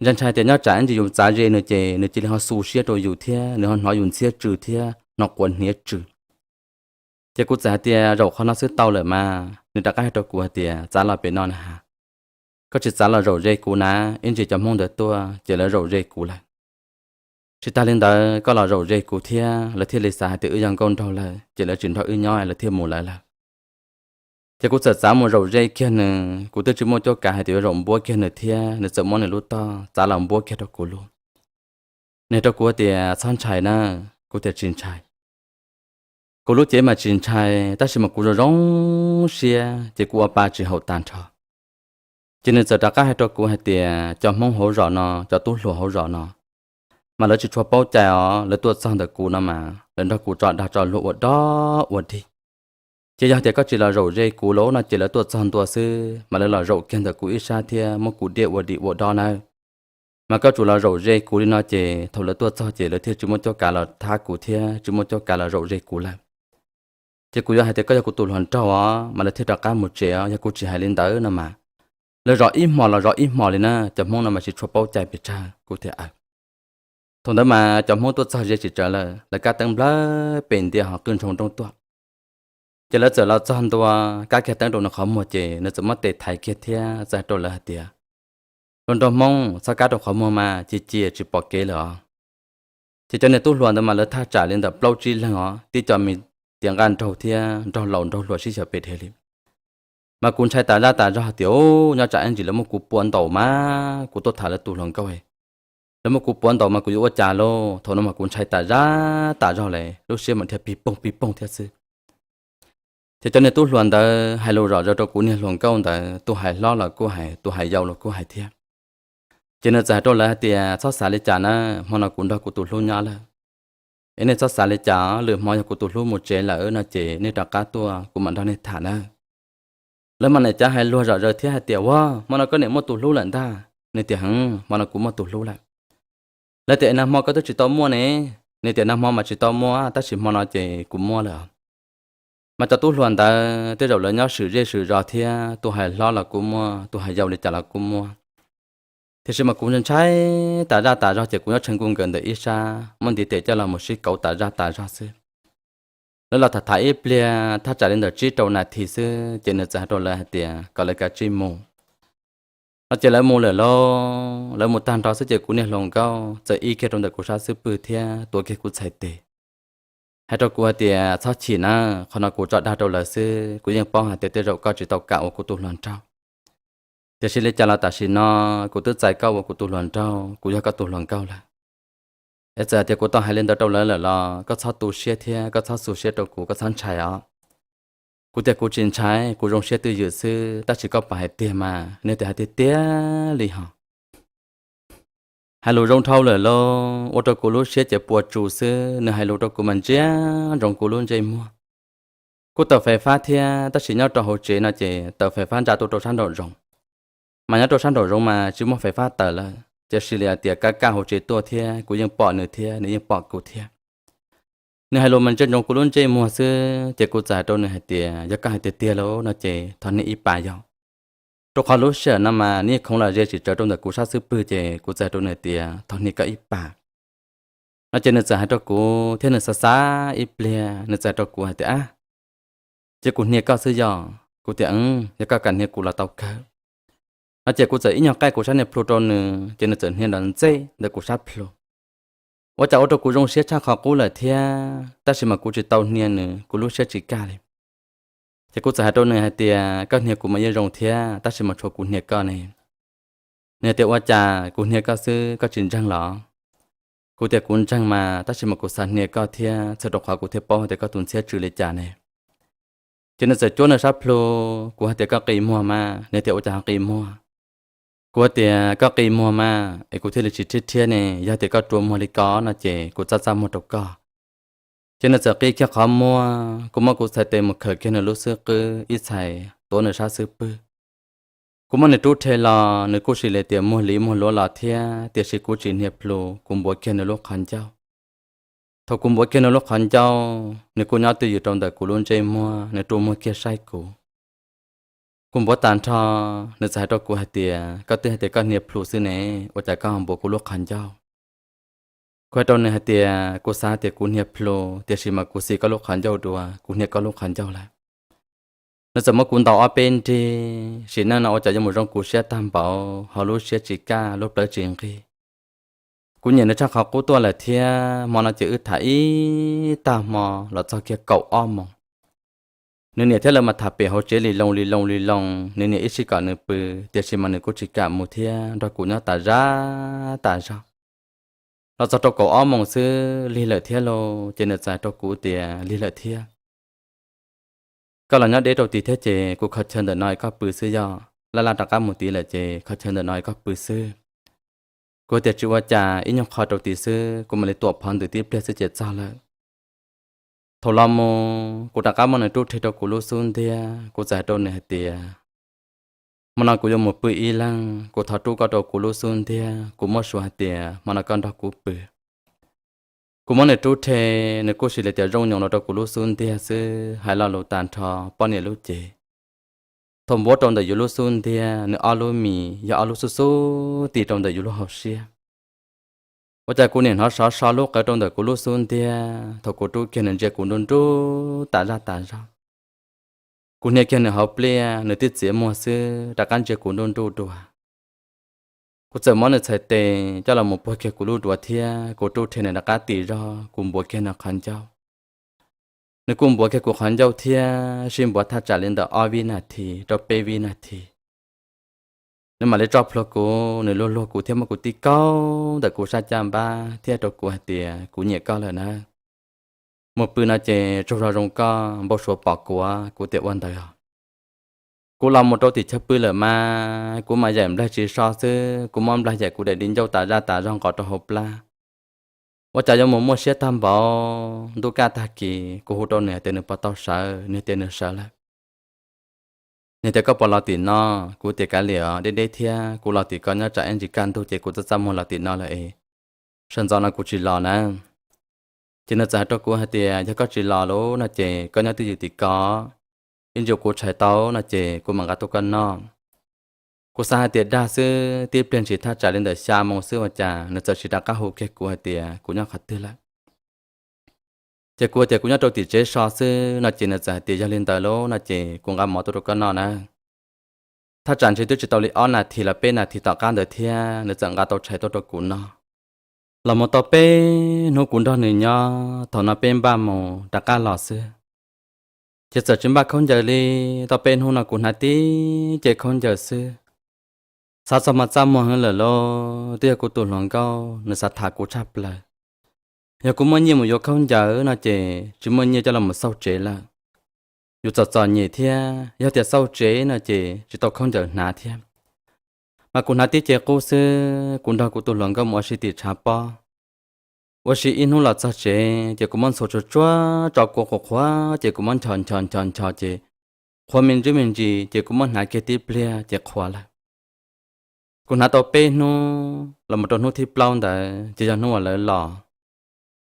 Ntshai ntshai tias nyob tsam ib ntsis yus txav ze nws ces nws cia li ho xu siab rau yus thiab nws ho hnov yus ntxhiab tsw thiab hnov quav hniav tsw. Ces kuv txawm hais tias zaum qhov no xwb tau lawm mas. Nws rov qab hais rau kuv hais tias txav los pem no na has, koj tsis txav los zaum ze kuv na, ib ntsis cov Hmoob ntawd tuaj ces lawv zaum ze kuv lawm. Tsis tas li ntawd koj los zaum ze kuv thiab lawv thiaj li xav hais tias wb yog nkauj nraug lawm ces lawv tsis nrog wb nyob lawv thiaj mus lawv lawm. Ces kuv txawm txav mus zaum ze kiag nws, kuv twb tsis muaj cuab kav hais tias yuav zaum npuab kiag nws thiab nws txawm muab nws lub tog txav los npuab kiag rau kuv lub. Nws hais rau kuv tias txhob ntshai na, kuv tias tsis ntshai. Kuv lub cev mas tsis ntshai tab sis mas kuv zoo zoo siab ces kuv ua pa tsis haum tag nrho. Ces nws txawm rov qab hais rau kuv hais tias cov Hmoob hauv zos no, cov tub hluas hauv zos no, mas lawv tsis tshua paub cai os, lawv tuaj txog ntawm kuv no mas lawv nrog kuv tso dag tso luag ua dog ua dig. Ces yog tias koj tsis los zaum ze kuv lawm no ces lawv tuaj txog ntua xwb mas lawv los zaum kiag ntawm kuv ib sab thiab muab kuv diaj ua dim ua dog nawb. Mas koj tsuas los zaum ze kuv li no ces thaum lawv tuaj txog ces lawv thiaj tsis muaj cuab kav los thab kuv thiab tsis muaj cuab kav los zaum ze kuv lawm. Ces kuv yuav hais tias koj yog kuv tus hluas nraug os mas lawv thiaj rov qab mus tsev os, yog kuv tsis hais li ntawd no mas lawv zov ib hmos los zov ib hmos li na, cov Hmoob no mas tsis tshua paub cai pes tsawg. Kuv tias aw. Thaum ntawd mas cov Hmoob tuaj txog ze tsis tsawv lawm, lawv kab teeb nplawg pes ntia ho qwj ntsoog nrooj tuaj. Ces lawv txawm los txog ntua, kab kiag teeb rau nws qhov muag ces nws txawm muab tes thaiv kiag thiab txawm hais rau lawv hais tias, hluas nraug Hmoob, txhob kab rau qhov muag mas, cia cia tsis pom kev lawm os. Ces cov niag tub hluas ntawd mas lawv thaj tsam li ntawm plaub tsib leeg os, tib co me tiav nqaj nraug thiab nraug laus nraug hluas sib xyaw pes dhev li. Mas kuv ntshai tas zaj tas zog tias, u, nyob tsam ib ntsis lawv muab kuv puav ntaus mas kuv tuaj tham lawv tus hluas nkauj, lawv muab kuv puav ntaus mas kuv yuav ua cas lauj? Thaum no mas kuv ntshai tas zaj tas zog li, lub siab mas dhia pig poog pig poog thiab xwb. Ces cov niag tub hluas ntawd hais lus zom zaws rau kuv niag hluas nkauj ntawd, tus hais hlob los kuj hais, tus hais yau los kuj hais thiab. Ces nws txawm hais rau lawv hais tias, txhob xav li cas na, hmo no kuv nrog kuv tus hlub nyob lawm. Es nej txhob xav li cas, lwm hmo yog kuv tus hlub mus tsev lawm no ces nej rov qab tuaj kuv mam nrog nej tham nawb. Lawv mas niam cav hais luag zom zaws thiab hais tias, ua, hmo no koj niam muaj tus hlub lawm ntag? Nws tias, heev, hmo no kuv muaj tus hlub lawm. Lawv tias, es nag hmo koj twb tsis tau muaj ne? Nws tias, nag hmo mas tsis tau muaj tab sis hmo no ces kuv muaj lawm. Mas cov tub hluas ntawd tej zaum lawv nyob swm zej swm zos thiab, tus hais hlob los kuj muaj, tus hais yau li cas los kuj muaj. Tiam sis mas kuv ntshai tas zaj tas zog ces kuv nyob tsheej kuj nkawd ntawm ib sab muab ntiv tes coj los mus sib kauv tas zaj tas zog xwb. Lawv los tham tham ib pliag thaj tsam li ntawm tsib rau nas this xwb ces nws txawm hais rau lawv hais tias kom lawv kav tsij mus. No ces lawv mus lawm lauj, lawv mus tag nrho xwb ces kuv niag hluas nkauj txawm ib kiag rau ntawm kuv sab xub pwg thiab tuav kiag kuv txhais tes, hais rau kuv hais tias, txhob chim na, qhov no kuv tso dag rau lawv xwb, kuv yeej paub hais tias tej zaum koj tsis tau kam ua kuv tus hluas nraug. Tiam sis li cas los tam sim no kuv twb txais koj ua kuv tus hluas nraug, kuv yog koj tus hluas nkauj lawm. Es txawm hais tias kuv tau hais li ntawd rau lawv lawm los koj txhob tu siab thiab koj txhob xu siab rau kuv, koj txhob ntshai os. Kuv tias, kuv tsis ntshai, kuv zoo siab twj ywm xwb, tab sis koj puas hais tiag mas? Nws tias, hais tiag tiag li hos. Hais lus zoo dhau lawm lauj, ua rau kuv lub siab ces puas tsus xwb, nws hais lus rau kuv mas ntsia ntsoov kuv lub ntsej muag. Kuj tawm fais fab thiab, tab sis nyob rau hauv tsev no ces tawm fais fab ntsa tuaj rau sab nraum zoov. Mas nyob rau sab nraum zoov mas tsis muaj fais fab tawm lawm, tiam sis li hais tias kaj kaj hauv tsev tuaj thiab kuv yeej pom nws thiab nws yeej pom kuv thiab. Nws hais lus mas ntsia ntsoov kuv lub ntsej muag xwb, ces kuv txawm hais rau nws hais tias, yog koj hais tiag tiag lauj no ces thov hnia ib pas yog. Rau qhov lub sij hawm no mas nws yeej khoov los ze tsis tsawv rau ntawm kuv sab xub pwg, ces kuv txawm hais rau nws tias, thov hnia koj ib pas. No ces nws txawm hais rau kuv thiab nws xav xav ib pliag, nws txawm hais rau kuv hais tias, ab, ces kuv hnia koj xwb yog? Kuv tias, yog koj kam hnia kuv los tau kawg. No ces kuv txawm ib nyuag qaij kuv sab niag plhu rau nws, ces nws txawm hnia nrov ntxej ntawm kuv sab plhu. Ua cas ua rau kuv zoo siab tshaj qhov qub lawm thiab, tab sis mas kuv tsis tau hnia nws, kuv lub siab tsis kaj li. Ces kuv txawm hais rau nws hais tias, koj hnia kuv mas yeej zoo thiab, tab sis mas tshuav kuv hnia koj ne. Nws hais tias, ua cas kuv hnia koj xwb koj tsis ntseeg los? Kuv tias, kuv ntseeg mas, tab sis mas kuv xav hnia koj thiab, txhawm rau qhov kuv thiaj paub hais tias koj tus ntxhiab tsw li cas ne. Ces nws txawm cuab nws sab plhu, kuv hais tias, koj qi muag mas. Nws tias, ua cas ho qi muag? Kuv hais tias, koj qi muag mas es kuv thiaj li tsis rhiab rhiab ne, yog tias koj rua muag li ko no ces kuv txaj txaj muag rau koj. Ces nws txawm qi kiag qhov muag, kuv muab kuv txhais tes mus khawm kiag nws lub xub qwb ib txhais, tuav nws sab xub pwg. Kuv muab nws rub rhe los, nws kuj sim li tias muag li muag luav los thiab, tiam sis kuv tsis hnia plhu, kuv npuav kiag nws lub qhov ncauj. Thaum kuv npuav kiag nws lub qhov ncauj, nws kuj nyob twj ywm rau ntawm kuv lub ntsej muag, nws rua muag kiag saib kuv. Kuv npuav tas nrho, nws txawm hais rau kuv hais tias, koj twb hais tias koj hnia plhu xwb ne, ua cas koj ho npuav kuv lub qhov ncauj? Kuv hais rau nws hais tias, kuv xav hais tias kuv hnia plhu, tiam sis mas kuv xis koj lub qhov ncauj dua, kuv hnia koj lub qhov ncauj lawm. Nws txawm muab kuv ntaus ob peb nrig, sim neej no ua cas yuav mus zoo kuv siab tag npaum, ho lub siab tsis kaj, lub plawv tsis nqig. Kuv nyiam nws tshaj qhov qub tuaj lawm thiab, hmo no ces wb tham ib tag hmo los txog kiag kaum ob moos. Nws niam thiab lawv mas tham pem hauv tsev li loo li loo li loo, nws niam ib sij kom nws pw, tiam sis mas nws kuj tsis kam mus thiab, nrog kuv nyob tas zaj tas zog. Los txog rau kaum ob moos xwb, lig lawm thiab lauj, ces nws txawm hais rau kuv tias, lig lawm thiab. Koj los nyob deb rau tid thiab ces kuv kho chaw ntawm no koj pw xwb yog. laj laj rov qab mus tid lawm ces qhov chaw ntawm no koj pw xwb. Kuv tias tsis ua cas, ib nyuag qho rau tid xwb, kuv mam li tuam phov ntws tib pliag xwb ces txog lawm. Thaum los mus kuv rov qab muab nws rub rhe rau kuv lub xub ntiag, kuv txawm hais rau nws hais tias, hmo no kuv yuav mus pw ib leeg, kuv thov rub koj rau kuv lub xub ntiag, kuv muab suav hais tias hmo no koj nrog kuv pw. Kuv muab nws rub rhe, nws kuj sis li tias zoo nyoos los rau kuv lub xub ntiag xwb, hais lo lus tag nrho poj niam lub cev. Thaum npuab rau ntawm yus lub xub ntiag, nws ob lub mis yog ob lub xub xub ti rau ntawm yus lub hauv siab. Ua cas kuv nim hnov sov so lub qawv rau ntawm kuv lub xub ntiag, thaum kuv rub kiag nws ntsia kuv nruj nruj tas zaj tas zog. Kuv hnia kiag nws hauv pliaj, nws tib txiav muag xwb rov qab ntsia kuv nruj nruj dua. Kuv txawm muab nws txhais tes coj los mus puag kiag kuv lub duav thiab kuv rub rhe nws rov qab tim zog, kuv npuav kiag nws qhov ncauj. Nws kuj npuav kiag kuv qhov ncauj thiab sib npuav thaj tsam li ntawm ob vib nas this rau peb vib nas this. Nws mam li tso plhuav kuv, nws luag luag kuv thiab muab kuv tib kaug ntawm kuv sab caj npab thiab rau kuv hais tias, kuv nyiam koj lawm na. Mus pw no ces tsaug zog zoo koj, npau suav pom kuv. Kuv tias ua ntawd os. Kuv los mus rau tim chaw pw lawm mas kuv mas yaim nplaig tsis so xwb, kuv muab nplaig yaim kuv daim di ncauj tas zaj tas zog nqos rau hauv plab. Ua cas yuav mus muaj siab tag npaum, ntuj kaj tag kis kuv hu rau nws hais tias nws puas tau sawv, nws tias nws sawv lawm. Nws tias koj puas los tim no? Kuv tias kav liam os, deb deb thiab, kuv los tim koj nyob tsam ib ntsis kaj ntug ces kuv txaj txaj muag los tim no lawm es sawv ntxov no kuv tsis los na. Ces nws txawm hais rau kuv hais tias yog koj tsis los lawm no ces koj nyob twj ywm tim ko, ib ntsis kuv tshais tau no ces kuv mam nqa tuaj koj noj. Kuv xav hais tias dag xwb, tib pliag ntshis thaj tsam li ntawm xya moo xwb ua cas nws txawm sis rov qab hu kiag kuv hais tias kuv nyob qhov twg lawm. Ces kuv tias kuv nyob rau tim tsev so xwb no ces nws txawm hais tias yog li ntawd lauj no ces kuv nqa mov tuaj rau koj noj na. Thaj tsam ntshe twb tsis tau li ob nas this los peb nas this tom qab ntawd thiab nws txawm nqa tau tshais tuaj rau kuv noj. Los mus tau peb hnub kuv nrog nws nyob, thaum no peb npaj mus rov qab los xwb. Ces txawm tsis npaj khaub ncaws li, tau peb hnub no kuv hnav tib ce khaub ncaws xwb. Xav txog hmo txaj muag heev lawm lauj, twb yog kuv tus hluas nkauj nws xav tham kuv tshaj plaws. Yog kuv muaj nyiaj mus yuav khaub ncaws no ces tsis muaj nyiaj coj los mus xauj tsev lawm. Yus txom txom nyem thiab, yog tias xauj tsev no ces tsis tau khaub ncaws hnav thiab. Mas kuv hnav tib ce qub xwb, kuv nrog kuv tus hluas nkauj mus ua si tim tshav pob. Ua si ib hnub los txog tsev ces kuv muab ntxhua tsuag tsuag tso kua qhuav qhuav ces kuv muab nchos nchos nchos nchos ces qhuav me ntsis me ntsis ces kuv muab hnav kiag tib pliag ces qhuav lawm. Kuv hnav tau peb hnub los mus rau hnub thib plaub ntawd ces yog hnub uas lawv los.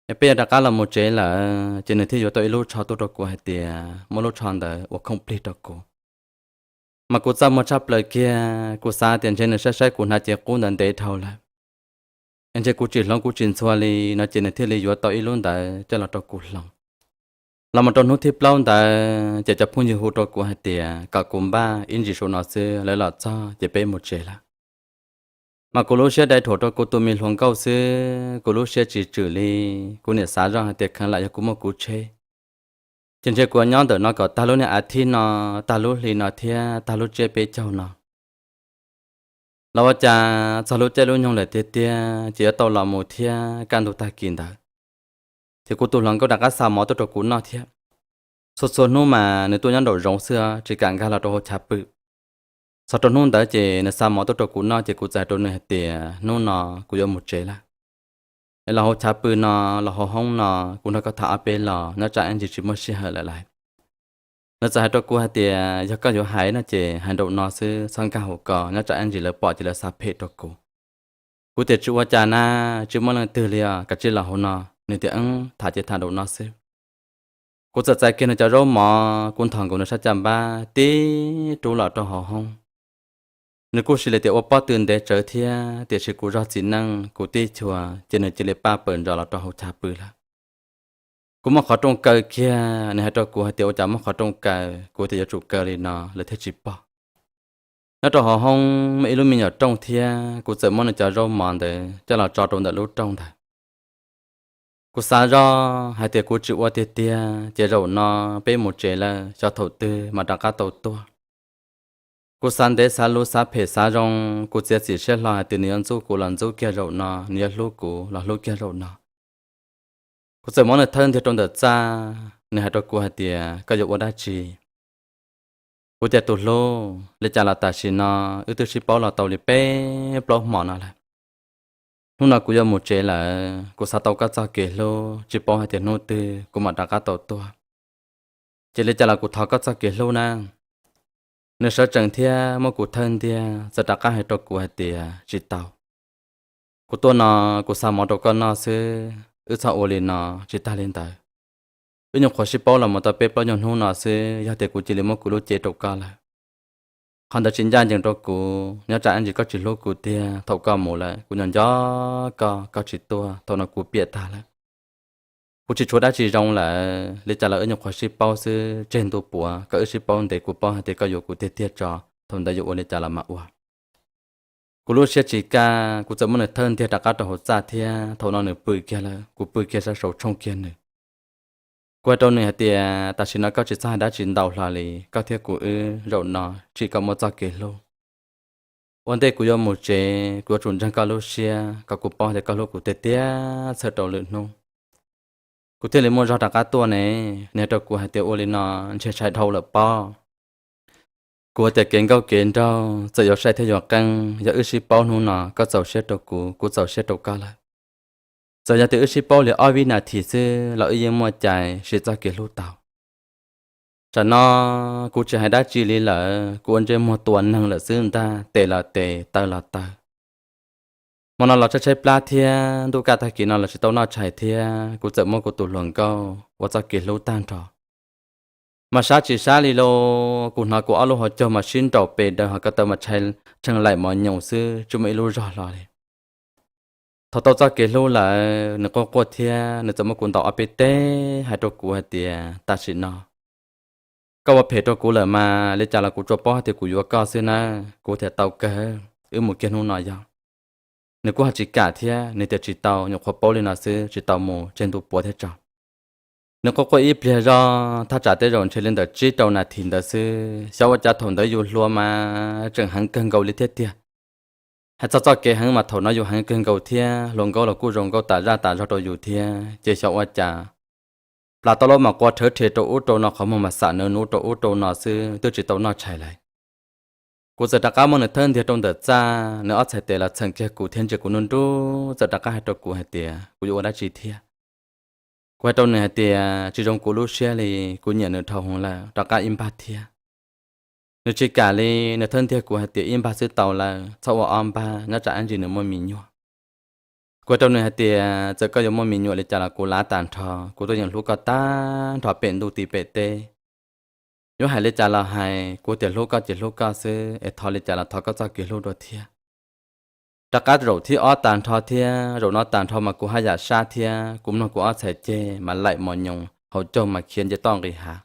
Yog peb yuav rov qab los mus tsev lawm ces nws thiaj yuav tau ib lub tsho tuaj rau kuv hais tias muab lub tsho ntawd ua khoom plig rau kuv. Mas kuv txaj muag tshaj plaws kiag, kuv xav tias ntshe nws saib saib kuv hnav ce qub ntawd ntev dhau lawm, es ntshe kuv tsis hloov kuv tsis ntxhua li no ces nws thiaj li yuav tau ib lub ntawd coj los rau kuv hloov. Los mus rau hnub thib plaub ntawd ces cov phooj ywg hu rau kuv hais tias kom kuv npaj ib ntsis saum no xwb, lawv los txog ces peb mus tsev lawm. Mas kuv lub siab dai dhuam rau kuv tus me hluas nkauj xwb, kuv lub siab tsis tswm li. Kuv niam xav zoj hais tias kheev lam yog kuv muaj kuv tsheb, ces ntshe kuv nyob ntawm no kom tag lub niag a thiv no, tag lub hli no thiab tag lub tsiab peb caug no. Los ua cas txog lub caij lub nyoog lawm tiag tiag ces yuav tau los mus thiab kaj ntug tag kis ntawd, ces kuv tus hluas nkauj rov qab xa mov tuaj rau kuv noj thiab. Txhua txhua hnub mas nws tuaj nyob nraum zoov xwb, tsis kam nkag los rau hauv chav pw. Txog rau hnub ntawd ces nws xa mov tuaj rau kuv noj ces kuv txawm hais rau nws hais tias hnub no kuv yuav mus tsev lawm. Es los hauv chav pw no, los hauv hoob no, kuv nrog koj tham ob peb los nyob tsam ib ntsis tsis muaj sij hawm lawm lauj. Nws txawm hais rau kuv hais tias yog koj yuav hais no ces hais nraum no xwb, txhob nkag hauv ko, nyob tsam ib ntsis lawv pom ces lawv xav phem rau kuv. Kuv tias tsis ua cas na, tsis muaj leej twg li os, kav tsij los hauv no. Nws tias eeb, tham ces tham nraum no xwb. Kuv txawm txais kiag nws cov zaub mov, kuv nthos nkaus nws sab caj npab tib rub los rau hauv hoob. Nws kuj sis li tias ua pob tw ntev tsawv thiab, tiam sis kuv zog txiv neej kuv tib chua ces nws cia li paj pawm ntsos los rau hauv chav pw lawm. Kuv muab qhov rooj kaw kiag, nws hais rau kuv hais tias ua cas muab qhov rooj kaw, kuv tias yuav tsum kaw li no lawv thiaj tsis pom. Nyob rau hauv hoob muaj ib lub me nyuam rooj thiab, kuv txawm muab nws cov zaub mov ntawd coj los tso rau ntawm lub rooj ntawd. Kuv xav zoj hais tias kuv tsis ua tiag tiag ces zaum no peb mus tsev lawm, xyov thaum twg mas rov qab tau tuaj. Kuv xav ntev xav luv xav phem xav zoo, kuv txiav txim siab hlo hais tias nws yuav ntxub kuv los ntxub kiag zaum no, nws yuav hlub kuv los hlub kiag zaum no. Kuv txawm muab nws thawb ntiag rau ntawm txaj, nws hais rau kuv hais tias koj yuav ua dab tsi? Kuv tias tus hlub, li cas los tam sim no wb twb sib paub los tau li peb plaub hmo no lawm. Hnub no kuv yuav mus tsev lawm, kuv xav tau koj txoj kev hlub, tsis paub hais tias hnub twg kuv mam rov qab tau tuaj. Ces li cas los kuv thov koj txoj kev hlub na. Nws sawv tsees thiab muab kuv thawj ntiag, txawm rov qab hais rau kuv hais tias tsis tau. Kuv tuaj no, kuv xa mov rau koj noj xwb, wb txhob ua li no, tsis tag li ntawd. Wb nyuam qhuav sib paub los mus tau peb plaub nyuag hnub no xwb, yog tias kuv cia li muab kuv lub cev rau koj lawm, qhov ntawd tsis ncaj ncees rau kuv. Nyob tsam ib ntsis koj tsis hlub kuv tiag, thaum koj mus lawm kuv nco nco koj, koj tsis tuaj, thaum no kuv piam tag lawm. Kuv tsis tshuav dab tsi zoo lawm, li cas los wb nyuam qhuav sib paub xwb, tseg ntu puav kom wb sib paub ntev, kuv paub hais tias koj yuav kuv tiag tiag tso, thaum ntawd yuav ua li cas los mam ua. Kuv lub siab tsis kaj, kuv txawm muab nws thawj ntiag rov qab rau hauv txaj thiab, thaum no nws pw kiag lawm, kuv pw kiag sab saud tshooj kiag nws. Kuv hais rau nws hais tias tam sim no koj tsis txhob hais dab tsi ntau hlo li, koj thiab kuv wb zaum no tsim kom muaj txoj kev hlub. Ua ntej kuv yuav mus tsev, kuv yuav tsum ntseeg koj lub siab kom kuv paub tias koj hlub kuv tiag tiag txhawm rau lwm hnub. Kuv thiaj li muaj zog rov qab tuaj ne. Nws hais rau kuv hais tias ua li no ntshe tshai dhau lawm pob. Kuv tias kev nkauj kev nraug txawm yuav sai thiab yuav qeeb, yog wb sib paub hnub no koj txaus siab rau kuv, kuv txaus siab rau koj lawm. Txawm yog tias wb sib paub li ob vib nas this xwb los wb yeej muaj cai siv txoj kev hlub tau. Tsam no kuv tsis hais dab tsi li lawm, kuv ua ntsej muag tua neeg lawm xwb ntag, tes los tes, taw los taw. Hmo no los tshaib tshaib plab thiab, ntuj kaj tag kis no los tsis tau noj tshais thiab, kuv txawm muab kuv tus hluas nkauj ua txoj kev hlub tag nrho. Mas sab tsis sab li lauj, kuv hnov kuv ob lub hauv caug mas sib nraus pes daws, hos ko taw mas tshee laim mos nyoos xwb, tsis muaj ib lub zog hlo li. Thaum tau txoj kev hlub lawm, nws quaj quaj thiab nws txawm muab kuv ntaus ob peb teg hais rau kuv hais tias tam sim no koj ua phem rau kuv lawm mas, li cas los kuv tsuas paub hais tias kuv yuav koj xwb nawb. Kuv tias tau kawg, wb mus kiag hnub no yog. Nws kuj ho tsis kam thiab, nws tias tsis tau, nyuam qhuav paub li no xwb, tsis tau mus, tseg ntu puav thiab tso. Nws quaj quaj ib pliag zog, thaj tsam tej zaum ntshe li ntawm tsib rau nas this ntawd xwb, xyov ua cas thaum ntawd yus hluas mas tseem heev kawg nkaus li thiab tiag. Hais txog txoj kev heev mas thaum no yus heev kawg nkaus thiab, hluas nkauj los kuj zoo nkauj tas zaj tas zog rau yus thiab, ces xyov ua cas plas tau lub mas qua rhawv rhe rau ub rau no, qhov muag mas xam nawv nuv rau ub rau no xwb, twb tsis tau noj tshais lawm. Kuv txawm rov qab muab nws thawb ntiag rau ntawm txaj, nws ob txhais tes los txheem kiag kuv thiab ntsia kuv nruj nruj, txawm rov qab hais rau kuv hais tias kuv yuav ua dab tsi thiab. Kuv hais rau nws hais tias tsis zoo kuv lub siab li, kuv nyiam nws dhau hwv lawm, rov qab ib npag thiab. Nws tsis kam li, nws thawb ntiag kuv hais tias ib npag xwb tau lawm, txhob ua ob npag, nyob tsam ib ntsis nws muaj me nyuam. Kuv hais rau nws hais tias txawm koj yuav muaj me nyuam li cas los kuv lav tas nrho, kuv tuaj yeem hlub koj tag nrho pem ntuj tim pem teb. Yuav hais li cas los hais, kuv tias hlub koj ces hlub koj xwb, es thov li cas los thov koj txoj kev hlub dua thiab. Rov qab zaum thib ob tas nrho thiab, zaum no tas nrho mas kuv haj yam sab thiab, kuv mloog kuv ob txhais ceg mas laim mos nyoos, hauv caug mas khiav nce toj nqis hav.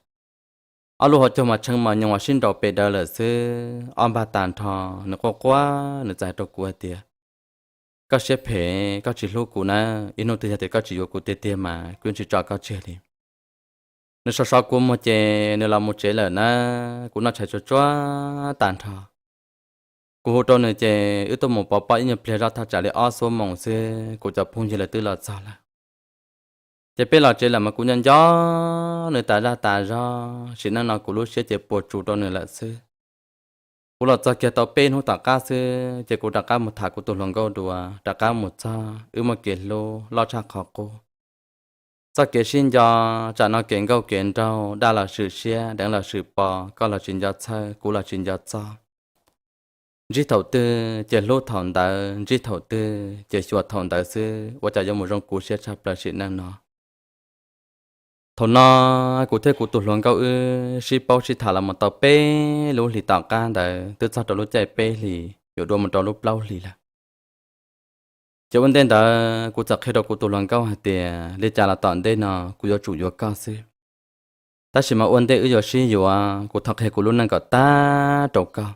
Ob lub hauv caug mas tshee mos nyoos uas sib nraus pes daws lawm xwb, ob npag tas nrho. Nws quaj quaj, nws txawm hais rau kuv hais tias koj siab phem, koj tsis hlub kuv na, ib hnub twg yog tias koj tsis yuav kuv tiag tiag mas kuv yeej tsis tso koj tseg li. Nws so so kuv muag ces nws los mus tsev lawm na, kuv noj tshais tsuag tsuag tas nrho. Kuv hu rau nws ces wb tuaj mus pov pob ib nyuag pliag zog thaj tsam li ob xuab moos xwb, kuv cov phooj ywg lawv twb los txog lawm. Ces peb los tsev lawm mas kuv nco nco nws tas zaj tas zog, sim neej no kuv lub siab ces puas tsus rau nws lawm xwb. Kuv los txog kiag tau peb hnub tom qab xwb ces kuv rov qab mus tham kuv tus hluas nkauj dua, rov qab mus txog wb muaj kev hlub loj tshaj qhov qub. Txoj kev sib nco, tsam no kev nkauj kev nraug, daj los swm siab, deev los swm pos, koj los tsis nco txhawj, kuv los tsis nco txob. Ntsib thaum twg ces hlub thaum ntawd, ntsib thaum twg ces xyuas thaum ntawd xwb, ua cas yuav mus zoo kuv siab tshaj plaws sim neej no. Thaum no kuv thiab kuv tus hluas nkauj wb sib paub sib tham los mus tau peb lub hlis tom qab ntawd, twb txog rau lub caij peb hlis yuav dua mus rau lub plaub hlis lawm. Ces ua ntej ntawd kuv txawm qhia rau kuv tus hluas nkauj hais tias li cas los tom ntej no kuv yuav tsum yuav koj xwb. Tab sis mas ua ntej wb yuav sib yuav, kuv thov qhia kuv lub neej kom tag rau koj,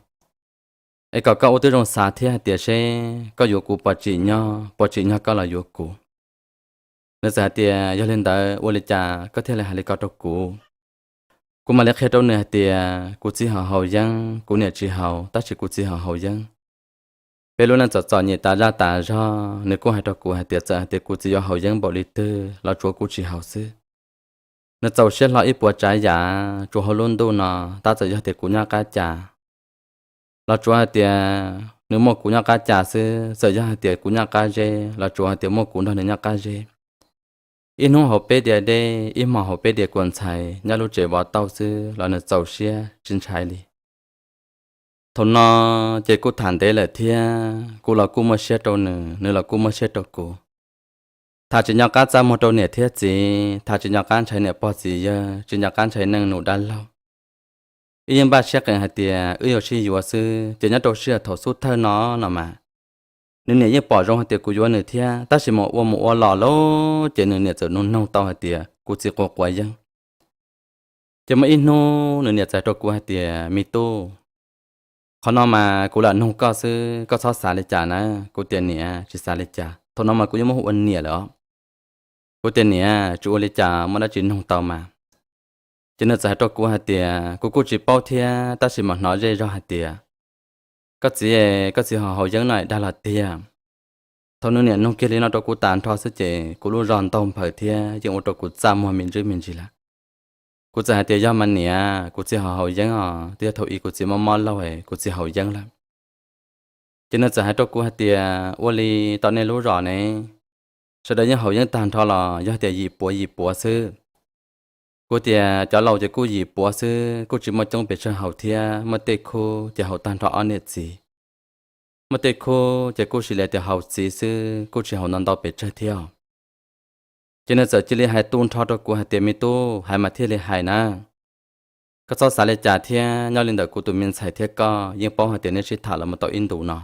es kom koj ua tib zoo xav thiab hais tias seb koj yuav kuv puas tsim nyog, puas tsim nyog koj los yuav kuv. Nws txawm hais tias yog li ntawd ua li cas koj thiaj li hais li ko rau kuv? Kuv mam li qhia rau nws hais tias kuv txiv ho haus yeeb, kuv niam tsis haus, tab sis kuv txiv ho haus yeeb. Peb lub neej txom txom nyem tas zaj tas zog, nws kuj hais rau kuv hais tias txawm hais tias kuv txiv yuav haus yeeb npaum li twg los tsuav kuv tsis haus xwb. Nws txaus siab hlo ib puas tsav yam, tsuas hauv lub ntuj no, tab txawm yog tias kuv nyob qab cas los tsuav hais tias nws muaj kuv nyob qab cas xwb, txawm yog hais tias kuv nyob qab zeb los tsuav hais tias muaj kuv nrog nws nyob qab zeb. Ib hnub haus peb diav dej, ib hmos haus peb diav kua ntxhais nyob lub tsev vov tauj xwb los nws txaus siab tsis ntshai li. Thaum no ces kuj tham ntev lawm thiab, kuv los kuj muaj siab rau nws, nws los kuj muaj siab rau kuv. Tham tsis nco qab txaj muag rau niam thiab txiv, tham tsis nco qab ntshai niam pog txiv yawg, tsis nco qab ntshai neej nus dab laug. Wb yeej npaj siab qees hais tias wb yuav sib yuav xwb, ces nyob rau sij hawm thaum xub thawj no no mas, nws niam yeej pom zoo hais tias kuv yuav nws thiab, tab sis mas ua mus ua los lawm ces nws niam txawm nug noog tau hais tias kuv txiv quav quav yeeb. Ces muaj ib hnub nws niam txawm hais rau kuv hais tias, Me tub, qhov no mas kuv lam nug koj xwb, koj txhob xav li cas na. Kuv tias, Niam, tsis xav li cas. Thaum no mas kuv yeej muab hu ua niam lawm os. Kuv tias, Niam, tsis ua li cas, muaj dab tsi nug tau mas. Ces nws txawm hais rau kuv hais tias, Kuv kuj tsis paub thiab, tab sis mas hnov zej zog hais tias koj txiv, koj txiv ho haus yeeb no dag los tiag. Thaum nws niam nug kiag li no rau kuv tas nrho xwb ces kuv lub zog ntaug nphaws thiab yeej ua rau kuv txaj muag me ntsis me ntsis lawm. Kuv txawm hais tias, Yog mas niam, kuv txiv ho haus yeeb os, twb yog thaum ub kuv txiv mob mob laug kuv txiv haus yeeb lawm. Ces nws txawm hais rau kuv hais tias, Ua li tom nej lub zos ne, sawv daws yeej haus yeeb tag nrho los yog tias yim puav yim puav xwb? Kuv tias, Cov laus ces kuj yim puav xwb, kuj tsis muaj coob pes tsawg haus thiab, muaj tej khub ces haus tag nrho ob niam txiv. Muaj tej khub ces kuj sis li tias haus txiv xwb, kuj tsis haus ntau ntau pes tsawg thiab. Ces nws txawm cia li hais tu nrho rau kuv hais tias, Me tub, hais mas thiaj li hais na. Koj txhob xav li cas thiab, nyob li ntawm kuv tus me ntxhais thiab koj yeej paub hais tias neb sib tham los mus tau ib ntus no.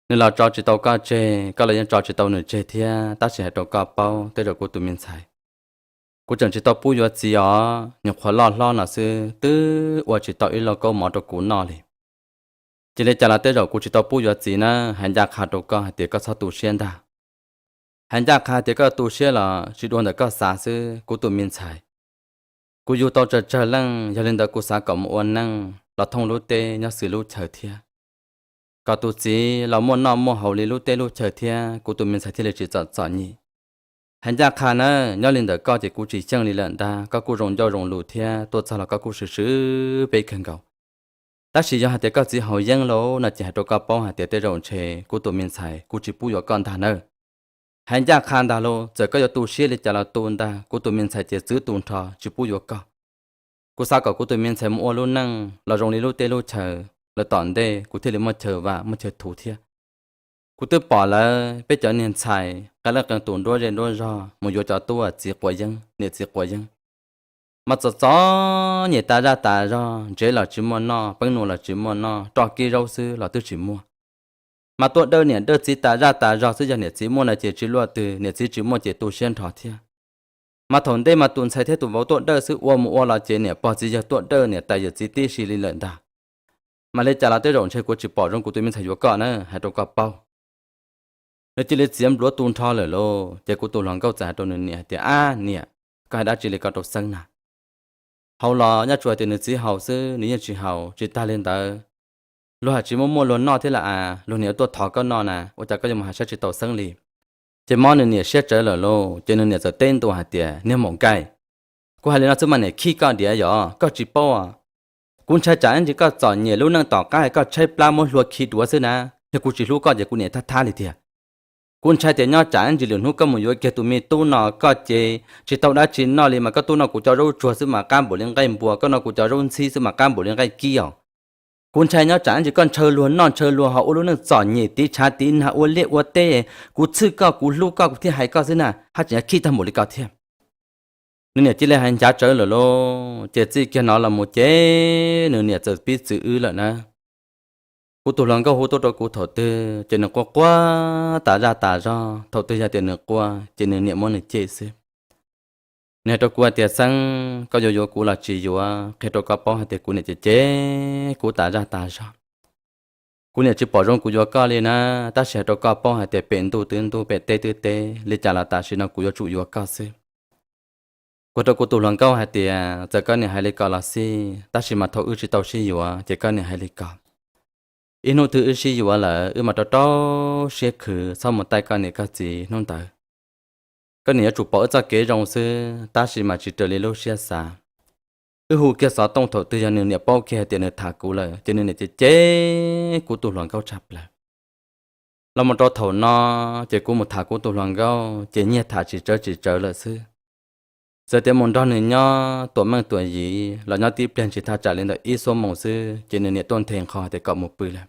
Nws los tso tsis tau koj tseg, koj los yeej tso tsis tau nws tseg thiab, tab sis hais rau koj paub, tej zaum kuv tus me ntxhais, kuv tseem tsis tau pub yuav txiv os, nyuam qhuav loj hlob no xwb twb ua tsis tau ib lauj kaub mov rau kuv noj li. Cia li cas los tej zaum kuv tsis tau pub yuav txiv na, hais ncaj qha rau koj hais tias koj txhob tu siab ntag. Hais ncaj qha tias koj tu siab los tsis dua ntawm koj xav xwb, kuv tus me ntxhais. Kuv yug tau tsawg tsawg leej, yog li ntawd kuv xav kom mus ua neej los thooj lub teb nyob xws lub chaw thiab, kom tus txiv los muaj noj muaj haus li lub teb lub chaw thiab, kuv tus me ntxhais thiaj li tsis txom txom nyem. Hais ncaj qha na, nyob li ntawm koj ces kuv tsis xyeej li lawm ntag, koj kuj zoo ncauj zoo lus thiab, tuaj txog los koj kuj swm swm peb kawg nkaus. Tab sis yog hais tias koj txiv haus yeeb lawm no ces hais rau koj paub hais tias tej zaum ntshe kuv tus me ntxhais kuv tsis pub yuav koj ntag nawb. Hais ncaj qha ntag lauj, txawm koj yuav tu siab li cas los tu ntag, kuv tus me ntxhais ces txwv tu nrho tsis pub yuav koj. Kuv xav kom kuv tus me ntxhais mus ua lub neej los zoo li lub teb lub chaw, lawm tom ntej kuv thiaj li muaj chaw vam muaj chaw thuv thiab. Kuv twb pom lawv peb cov niag ntxhais qee leej qee tus nruab zej nruab zog mus yuav cov tub txiv quav yeeb, niam txiv quav yeeb, mas txom txom nyem tas zaj tas zog, ntsev los tsis muaj noj, peeb num los tsis muaj noj, roj kib zaub xwb los twb tsis muaj. Mas tuaj dawj niam dawj txiv tas zaj tas zog xwb, yog niam txiv muaj no ces tsis luaj twg, niam txiv tsis muaj ces tu siab nrho thiab. Mas thaum ntej mas tus ntxhais thiab tus vauv tuaj dawj xwb, ua mus ua los ces niam pog txiv yawg tuaj dawj niam tais yawm txiv tib si li lawm ntag. Mas li cas los tej zaum ntshe kuv tsis pom zoo kuv tus me ntxhais yuav koj na, hais rau koj paub. Nws cia li txiav npluav tu nrho lawm lauj, ces kuv tus hluas nkauj txawm hais rau nws niam hais tias, Ab niam, koj hais dab tsi li ko rau Xeeb na? Haus los nyob tsuas hais tias nws txiv haus xwb, nws yeej tsis haus. Tsis tag li ntawd, luag hais tsis muaj muaj luag noj thiab las as, luag niam yuav tuaj thov koj noj na, ua cas koj yuav mus hais saib tsis tau Xeeb li. Ces mob nws niam siab tsawv lawm lauj, ces nws niam txawm teb ntua hais tias, Niag maum nkaij, kuv hais li no xwb mas niam khib koj diav yom, koj tsis paub. Kuv ntshai tsam ib ntsis koj txom nyem lub neej tom qab es koj tshaib plab muab hlua khi duav xwb na. Yog kuv tsis hlub koj ces kuv niam thab thab li tiag. Kuv ntshai tias nyob tsam ib ntsis lwm hnub koj mus yuav kiag tus me tub no koj ces tsis tau dab tsi noj li, mas koj tuaj noj kuv cov zaub tsuag xwb mas qab npaum li nqaij npua, koj noj kuv cov zaub ntxhib xwb mas qab npaum li nqaij kib os. Kuv ntshai nyob tsam ib ntsis koj ntshaw luag noj ntshaw luag haus ua lub neej txom nyem tiv tshav tiv nag ua liaj ua teb, kuv txhwj koj kuv hlub koj kuv thiaj hais koj xwb na, haj tseem yuav khib tag npaum li ko thiab. Nws niam cia li hais ncav tsawv lawm lauj, ces txij kiag no los mus ces nws niam txawm pib txwv wb lawm na. Kuv tus hluas nkauj hu tuaj rau kuv thaum twg ces nws quaj quaj tas zaj tas zog, thaum twg yog tias nws quaj ces nws niam muab nws cem xwb. Nws hais rau kuv hais tias, Xeeb, koj yuav yuav kuv los tsis yuav, qhia rau koj paub hais tias kuv niam cem cem kuv tas zaj tas zog. Kuv niam tsis pom zoo kuv yuav koj li na, tab sis hais rau koj paub hais tias pem ntuj twb ntuj pem teb twb teb, li cas los tam sim no kuv yuav tsum yuav koj xwb. Kuv rau kuv tus hluas nkauj hais tias, Txawm koj niam hais li ko los xij, tab sis mas thaum wb tsis tau sib yuav ces koj niam hais li ko. Ib hnub twg wb sib yuav lawm wb mam rau rau siab khwv txhob mus taij koj niam koj txiv hnub ntawd. Koj niam yuav tsum pom wb txoj kev zoo xwb, tab sis mas tsis raws li lub siab xav. Wb hu kiag xov tooj thaum twg yog nws niam paub kiag hais tias nws tham kuv lawm ces nws niam cem cem kuv tus hluas nkauj tshaj plaws. Los mus rau thaum no ces kuv mus tham kuv tus hluas nkauj ces nyiag tham tsis tsawv tsis tsawv lawm xwb. Txawm tias mus nrog nws nyob tuam meej tuam yim los nyob tib pliag ntsis thaj tsam li ntawm ib xuab moos xwb ces nws niam tuaj nthe nqho tias kom mus pw lawm.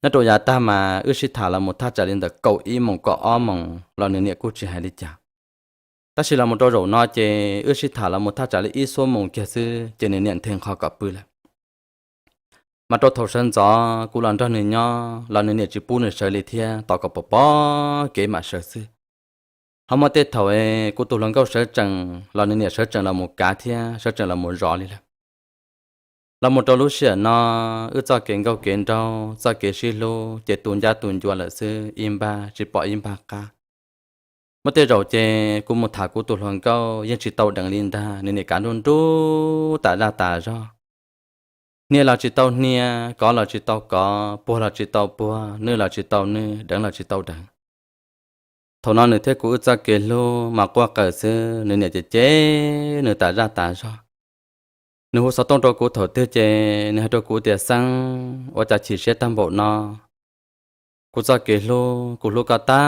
Nyob rau yav tag mas wb sib tham los mus thaj tsam li ntawm kaum ib moos kaum ob moos los nws niam kuj tsis hais li cas. Tab sis los mus rau zaum no ces wb sib tham los mus thaj tsam li ib xuab moos kiag xwb ces nws niam nthe nqho kom pw lawm. Mas rau thaum sawv ntxov kuv los nrog nws nyob los nws niam tsis pub nws sawv li thiab, tos kom pom pom kev mam sawv xwb. Ho muaj tej thaum kuv tus hluas nkauj sawv tsees los nws niam sawv tsees los mus kav thiab sawv tsees los mus zov li lawm. Los mus rau lub sij hawm no, wb txoj kev nkauj kev nraug, txoj kev sib hlub ces tu ncab tu ncua lawm xwb, ib npag tsis pom ib npag qab. Muaj tej zaum ces kuv mus tham kuv tus hluas nkauj yeej tsis tau deev li ntag, nws niam kav nruj nruj tas zaj tas zog. Hnia los tsis tau hnia, kov los tsis tau kov, puag los tsis tau puag, nwj los tsis tau nwj, deev los tsis tau deev. Thaum no nws thiab kuv wb txoj kev hlub mas quaj qawm xwb, nws niam cem cem nws tas zaj tas zog. Nws hu xov tooj rau kuv thaum twg ces nws hais rau kuv tias, Xeeb, ua cas chim siab tag npaum no? Kuv txoj kev hlub, kuv hlub koj tag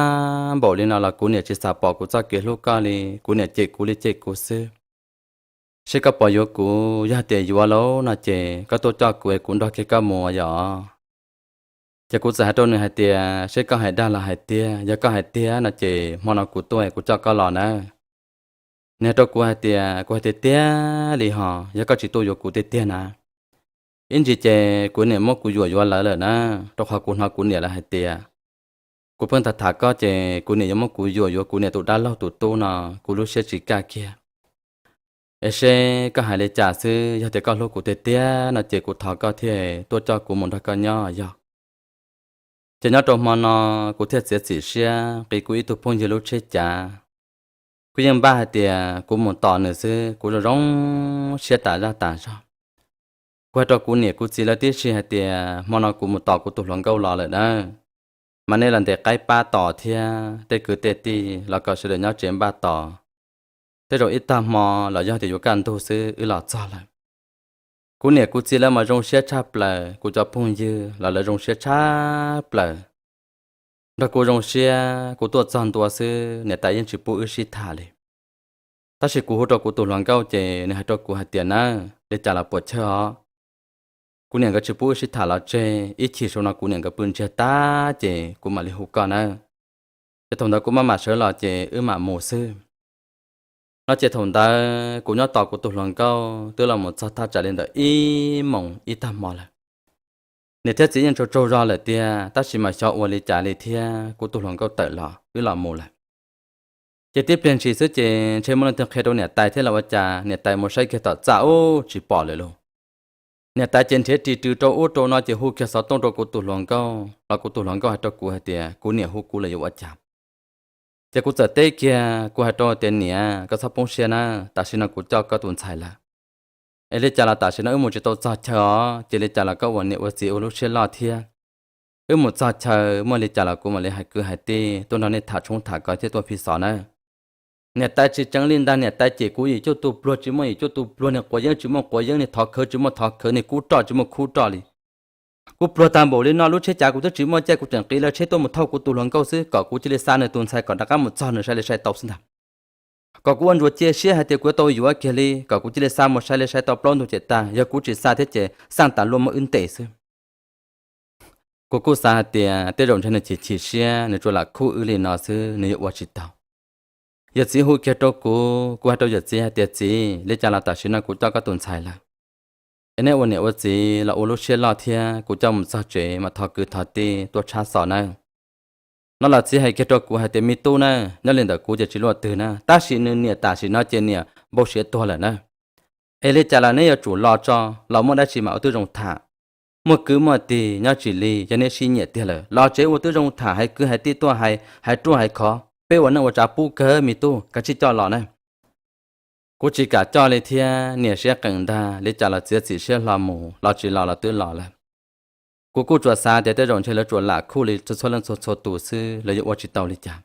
npaum li no los kuv niam tsis xav pom kuv txoj kev hlub koj li, kuv niam cem kuv li cem kuv xwb. Seb koj puas yuav kuv, yog tias yuav lawm no ces koj tuaj coj kuv es kuv nrog kiag koj mus yom. Ces kuv txawm hais rau nws hais tias, Seb koj hais dag los hais tiag, yog koj hais tiag no ces hmo no kuv tuaj kuv coj koj los nawb. Nws hais rau kuv hais tias, Kuv hais tiag tiag li hos, yog koj tsis tuaj yuav kuv tiag tiag na, ib ntsis ces kuv niam muab kuv yuam yuav lawv lawm na, rau qhov kuv hnov kuv niam lawv hais tias kuv pheej tham tham koj ces kuv niam yuav muab kuv yuam yuav kuv niam tus dab laug tus tub no, kuv lub siab tsis kaj kiag. Es seb koj hais li cas xwb, yog tias koj hlub kuv tiag tiag no ces kuv thov koj thiaj tuaj coj kuv mus nrog koj nyob yog. Ces nyob rau hmo no kuv thiaj txiav txim siab nqis kuv ib tug phooj ywg lub tsheb cav. Kuv yeej npaj hais tias kuv mus tos nws xwb, kuv zoo zoo siab tas zaj tas zog. Kuv hais rau kuv niam kuv txiv lawv tib si hais tias hmo no kuv mus tos kuv tus hluas nkauj los lawm nawb, mas nej los ntes qaib pab tos thiab tej kwv tej tij los kom sawv daws nyob tsev npaj tos. Tej zaum ib tag hmo los yog tias yuav kaj ntug xwb wb los txog lawm. Kuv niam kuv txiv lawv mas zoo siab tshaj plaws, kuv cov phooj ywg los lawv zoo siab tshaj plaws. Nrog kuv zoo siab, kuv tuaj txog ntua xwb niam tais yeej tsis pub wb sib tham li. Tab sis kuv hu rau kuv tus hluas nkauj ces nws hais rau kuv hais tias, Nawb, li cas los puas chawj os? Kuv niam nkawd tsis pub wb sib tham los tseg, ib chim saum no kuv niam nkawd pw ntsiag tag ces kuv mam li hu koj nawb. Ces thaum ntawd kuv maj mam sawv los ces wb mam mus xwb. No ces thaum ntawd kuv nyob tos kuv tus hluas nkauj twb los mus txog thaj tsam li ntawm ib moos ib tag hmo lawm. Niam thiab txiv yeej tsaug tsaug zog lawm tiag, tab sis mas xyov ua li cas li thiab kuv tus hluas nkauj tawm los wb los mus lawm. Ces tib pliag ntshis xwb ces ntshe muaj leej twg qhia rau niam tais thiab los ua cas niam tais mus saib kiag tom txaj ub tsis pom lawm lauj. Niam tais ces nrhiav ris rws rau ub rau no ces hu kiag xov tooj rau kuv tus hluas nkauj los kuv tus hluas nkauj hais rau kuv hais tias kuv niam hu kuv lawm yuav ua cas. Ces kuv txawm teb kiag, kuv hais rau tias, Niam, koj txhob poob siab na, tam sim no kuv coj koj tus ntxhais lawm. Es li cas los tam sim no wb mus tsis tau txog chaw os, ces li cas los koj ua niam ua txiv ua lub siab loj thiab. Wb mus txog chaw muaj li cas los kuv mam li hais kwv hais tij tuaj nrog nej tham tshoob tham kos thiab tuaj fi xov nawb. Niam tais tsis tseev li ntag, niam tais cem kuv yim cuaj tus pluag tsis muaj yim cuaj tus pluag, niag quav yeeb tsis muaj quav yeeb, niag thov khawv tsis muaj thov khawv, niag kub roj tsis muaj kub roj li. Kuv pluag tag npaum li no lub tsheb cav kuv twb tsis muaj caij, kuv tseem qiv lawv tsheb tuaj mus thauj kuv tus hluas nkauj xwb kom kuv cia li xa nws tus ntxhais kom rov qab mus txog nws sai li sai tau xwb ntag. Kom kuv ua ntsuas cia siab hais tias kuv yuav tau yuav kiag li kom kuv cia li xa mus sai li sai tau plaub ntug ces tag, yog kuv tsis xa thiab ces xaj tas luaj muab wb ntes xwb. Kuv kuj xav hais tias tej zaum ntshe nws chim chim siab, nws tsuas lam khuj wb li no xwb, nws yuav ua tsis tau. Yawm txiv hu kiag rau kuv, kuv hais rau yawm txiv hais tias, Txiv, li cas los tam sim no kuv coj koj tus ntxhais lawm, es nej ua niam ua txiv los ua lub siab loj thiab, kuv coj mus txog tsev mas thov kwv thov tij tuaj tshab xov nawb. No los txiv hais kiag rau kuv hais tias, Me tub na, nyob li ntawm kuv ces tsis luaj twg na, tab sis nws niam tam sim no ces niam npau siav tuag lawm na. Es li cas los neb yuav tsum los tso, los muaj dab tsi mas ua tib zoo tham. Muaj kwv muaj tij nyob tsis li, yog neb sib nyiam tiag lawm los tsev ua tib zoo tham, hais kwv hais tij tuaj hais, hais ruaj hais khov, peb ua neej ua tsav pub kawg, me tub, kav tsij coj los na. Kuv tsis kam coj li thiab, niam siab qees ntag, li cas los txiav txim siab hlo mus, los tsis los los twb los lawm. Kuv kuj tsuas xav tias tej zaum ntshe lawv tsuas lam khuj li txhua leej txhua txhua tus xwb, lawv yuav ua tsis tau li cas.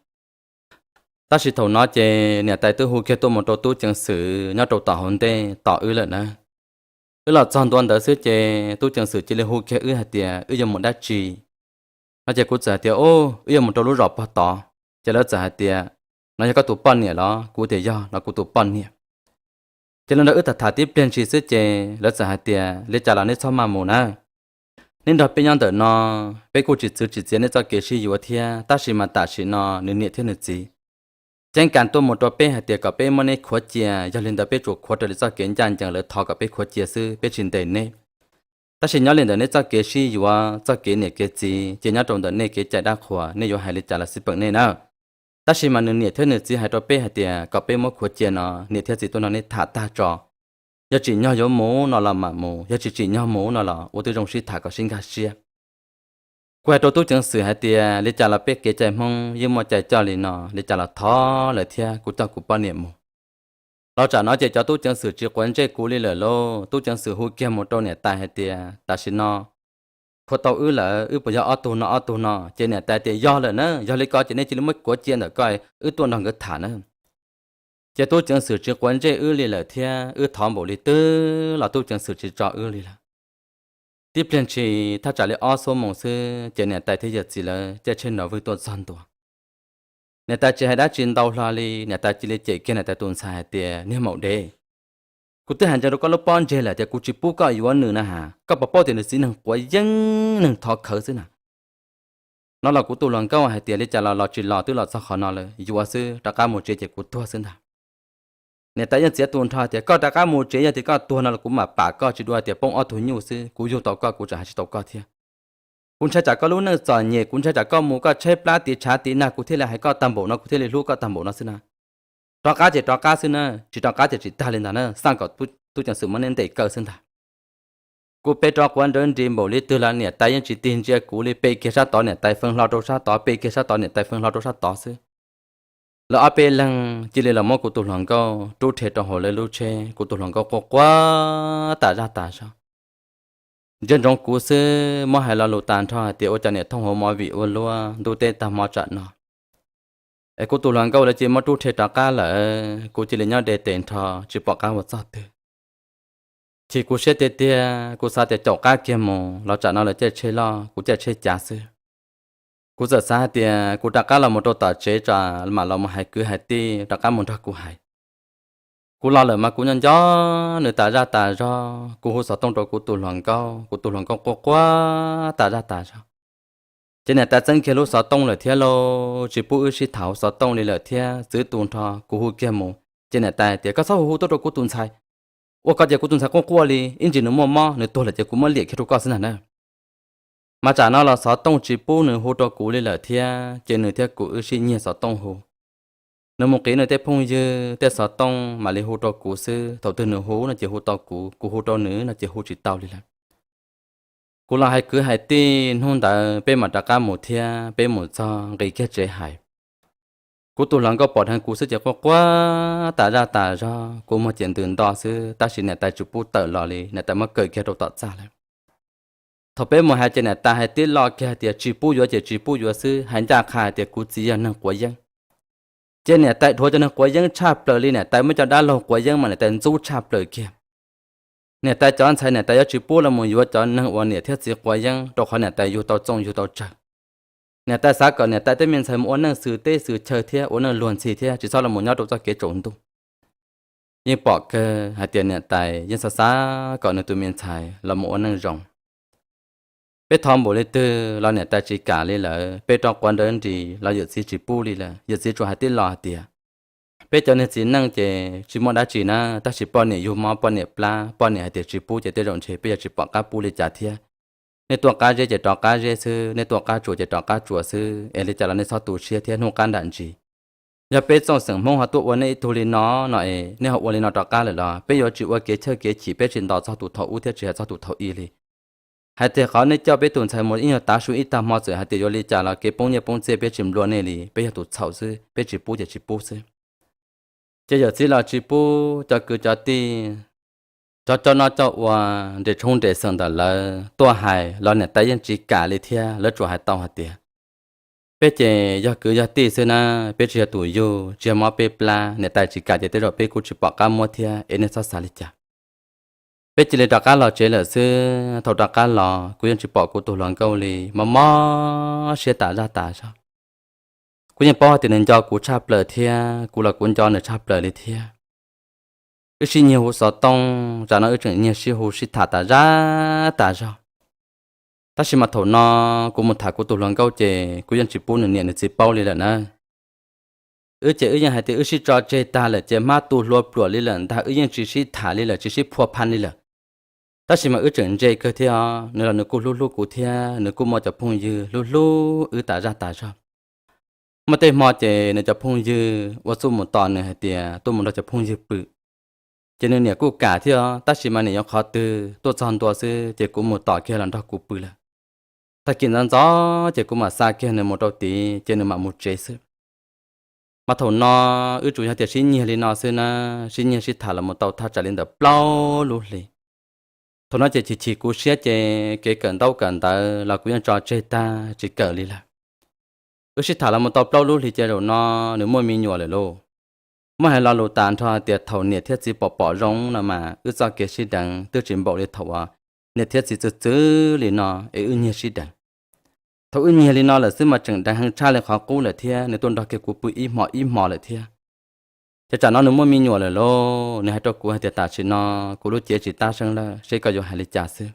Tab sis thaum no ces niam tais twb hu kiag tuaj mus rau tub ceev xwm nyob rau tom hauv ntej tos wb lawm na. Wb los txog ntua ntawd xwb ces tub ceev xwm cia li hu kiag wb hais tias wb yuav mus dab tsi. No ces kuv txawm hais tias, Ub, wb yuav mus rau lub zos pog tod. Ces lawv txawm hais tias, No yog koj tus poj niam los? Kuv tias, Yog, no kuv tus poj niam. Ces li ntawd wb tham tham tib pliag ntshis xwb ces lawv txawm hais tias, Li cas los neb txhob maj mus na. Neb nrog peb nyob ntawm no, peb kuj tsis txwv tsis txiav neb txoj kev sib yuav thiab, tab sis mas tam sim no nws niam thiab nws txiv ceeb kas tuaj mus rau peb hais tias kom peb muab neb khuav cia, yog li ntawd peb tsuas khuav raws li txoj kev ncaj ncees lawv thov kom peb khuav cia xwb, peb tsis ntes neb. Tab sis nyob li ntawm neb txoj kev sib yuav, txoj kev niam kev txiv ces nyob rau ntawm nej kev cai dab qhuas, nej yuav hais li cas los xij peem nej na. Tab sis mas nws niam thiab nws txiv hais rau peb hais tias kom peb muab khuav cia no, niam thiab txiv tuaj nrog nej tham tag tso. Yog tsim nyog yuav mus no los mam mus, yog tsis tsim nyog mus no los ua tib zoo sib tham kom sib nkag siab. Kuv hais rau tub ceev xwm hais tias, Li cas los peb kev cai Hmoob yeej muaj cai coj li no, li cas los thov lawv thiab, kuv coj kuv poj niam mus. Los tsam no ces cov tub ceev xwm tsis quav ntsej kuv li lawm lauj. Tub ceev xwm hu kiag mus rau niam tais hais tias, Tam sim no khuav tau wb lawm, wb puas yog ob tug no ob tug no? Ces niam tais tias, Yog lawm na, yog li ko ces nej cia li muab khuav cia ntawm ko, wb tuaj nrog nkawd tham na. Ces tub ceev xwm tsis quav ntsej wb li lawm thiab, wb thov npaum li twg los tub ceev xwm tsis tso wb li lawm. Tib pliag ntshis thaj tsam li ob xuab moos xwb ces niam tais thiab yawm txiv lawv caij tsheb nrov vwj tuaj txog ntua. Niam tais tsis hais dab tsi ntau hlo li, niam tais cia li cem kiag niam tais tus ntxhais hais tias, Niag maum dev, kuv twb hais ntsees rau koj lub pob ntseg lawm tias kuv tsis pub koj yuav nws na has, koj puas paub tias nws txiv neeg quav yeeb neeg thov khawv xwb na. No los kuv tus hluas nkauj hais tias, Li cas los los tsis los twb los txog qhov no lawm, yuav xwb, rov qab mus tsev ces kuv tuag xwb ntag. Niam tais yeej txiav tu nrho tias, Koj rov qab mus tsev, yog tias koj tuag no los kuv mam pam koj tsis dua tias poob ob tug nyuj xwb, kuv yug tau koj kuv tseem hais tsis tau koj thiab. Kuv ntshai tsam koj lub neej txom nyem, kuv ntshai tsam koj mus koj tshaib plab tiv tshav tiv nag, kuv thiaj li hais koj tag npaum no, kuv thiaj li hlub koj tag npaum no xwb na. Rov qab ces rov qab xwb na, tsis rov qab ces tsis tag li ntag na, xaj kom tub ceev xwm muab neb ntes kaw xwb ntag. Kuv peb rov quav nrawv nris npaum li twg los niam tais yeej tsis tig ntsia kuv li, pe kiag sab tod niam tais fee hlo rau sab tod, pe kiag sab tod niam tais fee hlo rau sab tod xwb. Lawv ob peb leeg cia li los muab kuv tus hluas nkauj rub rhe rau hauv lawv lub tsheb, kuv tus hluas nkauj quaj quaj tas zaj tas zog. Ntsia ntsoov kuv xwb muab hais lo lus tas nrho hais tias ua cov niam thooj hauv movie ua luaj, ntuj teb tag hmo tsam no es kuv tus hluas nkauj lawv cia li muab rub rhe rov qab lawm, kuv cia li nyob de tes nrho tsis pom qab ua txog twg. Chim kuv siab tiag tiag, kuv xav tias caum qab kiag mus los tsam no lawv caij tsheb loj, kuv caij tsheb cav xwb. Kuv txawm xav hais tias kuv rov qab los mus rau tom tsev tsam mam los mus hais kwv hais tij rov qab mus nrog kuv hais. Kuv los lawm mas kuv nyob nco nws tas zaj tas zog, kuv hu xov tooj rau kuv tus hluas nkauj, kuv tus hluas nkauj quaj quaj tas zaj tas zog. Ces niam tais txeeb kiag lub xov tooj lawm thiab lauj, tsis pub wb sib tham hauv xov tooj li lawm thiab, txwv tu nrho. Kuv hu kiag mus ces niam tais tias, Koj txhob hu hu tuaj rau kuv tus ntxhais, ua ko ces kuv tus ntxhais quaj quaj li, ib ntsis nws muaj mob nws tuag lawm ces kuv muab liam kiag rau koj xwb ntag na. Mas tsam no los xov tooj tsis pub nws hu rau kuv li lawm thiab, ces nws thiab kuv wb sib nyiag xov tooj hu. Nws mus qiv nws tej phooj ywg tej xov tooj mam li hu rau kuv xwb, thaum twg nws hu no ces hu tau kuv, kuv hu rau nws no ces hu tsis tau li lawm. Kuv los hais kwv hais tij hnub ntawd peb mam rov qab mus thiab, peb mus txog nqis kiag tsev hais. Kuv tus hluas nkauj pom dheev kuv xwb ces quaj quaj tas zaj tas zog, kua muag ces ntws nto xwb, tab sis niam tais tsis pub tawm los li, niam tais muab kaw kiag rau tom txaj lawm. Thaum peb mus hais ces niam tais hais tib lo kiag hais tias tsis pub yuav ces tsis pub yuav xwb, hais ncaj qha hais tias kuv txiv yog neeg quav yeeb. Ces niam tais dhuav cov neeg quav yeeb tshaj plaws li, niam tais muab cov dab laug quav yeeb mas niam tais ntxub tshaj plaws kiag. Niam tais cov ntxhais niam tais yuav tsis pub los mus yuav cov neeg uas niam thiab txiv quav yeeb, rau qhov niam tais yug tau txooj yug tau tsawg. Niam tais xav kom niam tais tej me ntxhais mus ua neej xwm teb xwm chaw thiab ua neej luag ntxhi thiab tsis txhob los mus nyob rau txoj kev tsaus ntuj. Yeej pom kawg hais tias niam tais yeej xav xav kom nws tus me ntxhais los mus ua neej zoo. Peb thov npaum li twg los niam tais tsis kam li lawm, peb rov quav nrawv nris los yawm txiv tsis pub li lawm. Yawm txiv tsuas hais tib lo hais tias, Peb cov niag txiv neej ces tsis muaj dab tsi na, tab sis poj niam yug mob, poj niam plab, poj niam hais tias tsis pub ces tej zaum ntshe peb yuav tsis pom qab pub li cas thiab. Nej tuaj qab zeb ces rov qab zeb xwb, nej tuaj qab tsuas ces rov qab tsuas xwb, es li cas los nej txhob tu siab thiab hnub qab nram ntsis. Yog peb txooj xeem Hmoob ho tuaj ua nej ib tug li no no es nej ho ua li no rov qab lawm los peb yuav tsis ua kev chawj kev chim, peb tsis ntos txog tus thaum ub thiab tsis hais txog tus thaum i li. Hais tias qhov nej coj peb tus ntxhais mus ib nyuag tav su ib tag hmo txawm hais tias yuav li cas los kev poob nyiaj poob txiaj peb tsis nplua nej li, peb yog tus txhaum xwb, peb tsis pub ces tsis pub xwb. Ces yawm txiv los tsis pub, cov kwv cov tij, cov coj noj coj ua nres tshoob nres xeem ntawm lawv tuaj hais los niam tais yeej tsis kam li thiab, lawv tsuas hais tau hais tias, Peb ces yog kwv yog tij xwb na, peb tsis yog tus yug, tsis yog mob peb plab, niam tais tsis kam ces tej zaum peb kuj tsis pom qab muab thiab es nej txhob xav li cas. Peb cia li rov qab los tsev lawm xwb. Thaum rov qab los kuv yeej tsis pom kuv tus hluas nkauj li, mob mob siab tas zaj tas zog. Kuv yeej paub hais tias nws nco kuv tshaj plaws thiab kuv los kuv nco nws tshaj plaws li thiab. Wb sib nyiag hu xov tooj, tsam no wb tseem nyiag sib hu sib tham tas zaj tas zog. Tab sis mas thaum no kuv mus tham kuv tus hluas nkauj ces kuv yeej tsis pub nws niam nws txiv paub li lawm na. Wb ces wb yeej hais tias wb sib tso tseg tag lawm ces hmab tu hlua pluam li lawm ntag, wb yeej tsis sib tham li lawm, tsis sib phua phan li lawm. Tab sis mas wb tseem ntse kawg thiab os, nws los nws kuj hlub hlub kuv thiab nws kuj muaj cov phooj ywg hlub hlub wb tas zaj tas zog. Muaj tej hmo ces nws cov phooj ywg ua txuj mus tos nws hais tias tuaj mus nrog cov phooj ywg pw. Ces nws niam kuj kam thiab os, tab sis mas niam yuav qhov twg tuaj txog ntua xwb ces kuv mus tos kiag los nrog kuv pw lawm. Tag kis ntxov ntxov ces kuv mam xa kiag nws mus rau tid ces nws mam mus tsev xwb. Mas thaum no wb tsuas yog tias sib nyiag li no xwb na, sib nyiag sib tham los mus tau thaj tsam li ntawm plaub lub hli. Thaum no ces chim chim kuv siab ces kev kawm ntaub kawm ntawv los kuv yeej tso tseg tag tsis kawm li lawm. Wb sib tham los mus tau plaub lub hlis ces zaum no nws muaj me nyuam lawm lauj. Muab hais lo lus tas nrho hais tias thaum niam thiab txiv pom pom zoo no mas wb txoj kev sib deev twb tsis npaum li thaum uas niam thiab txiv txwv txwv li no es wb nyiag sib deev. Thaum wb nyiag li no lawm xwb mas tseem deev heev tshaj li qhov qub lawm thiab nws tuaj nrog kiag kuv pw ib hmo ib hmo lawm thiab. Ces tsam no nws muaj me nyuam lawm lauj, nws hais rau kuv hais tias tam sim no kuv lub cev tsis tab seeb lawm, seb koj yuav hais li cas xwb.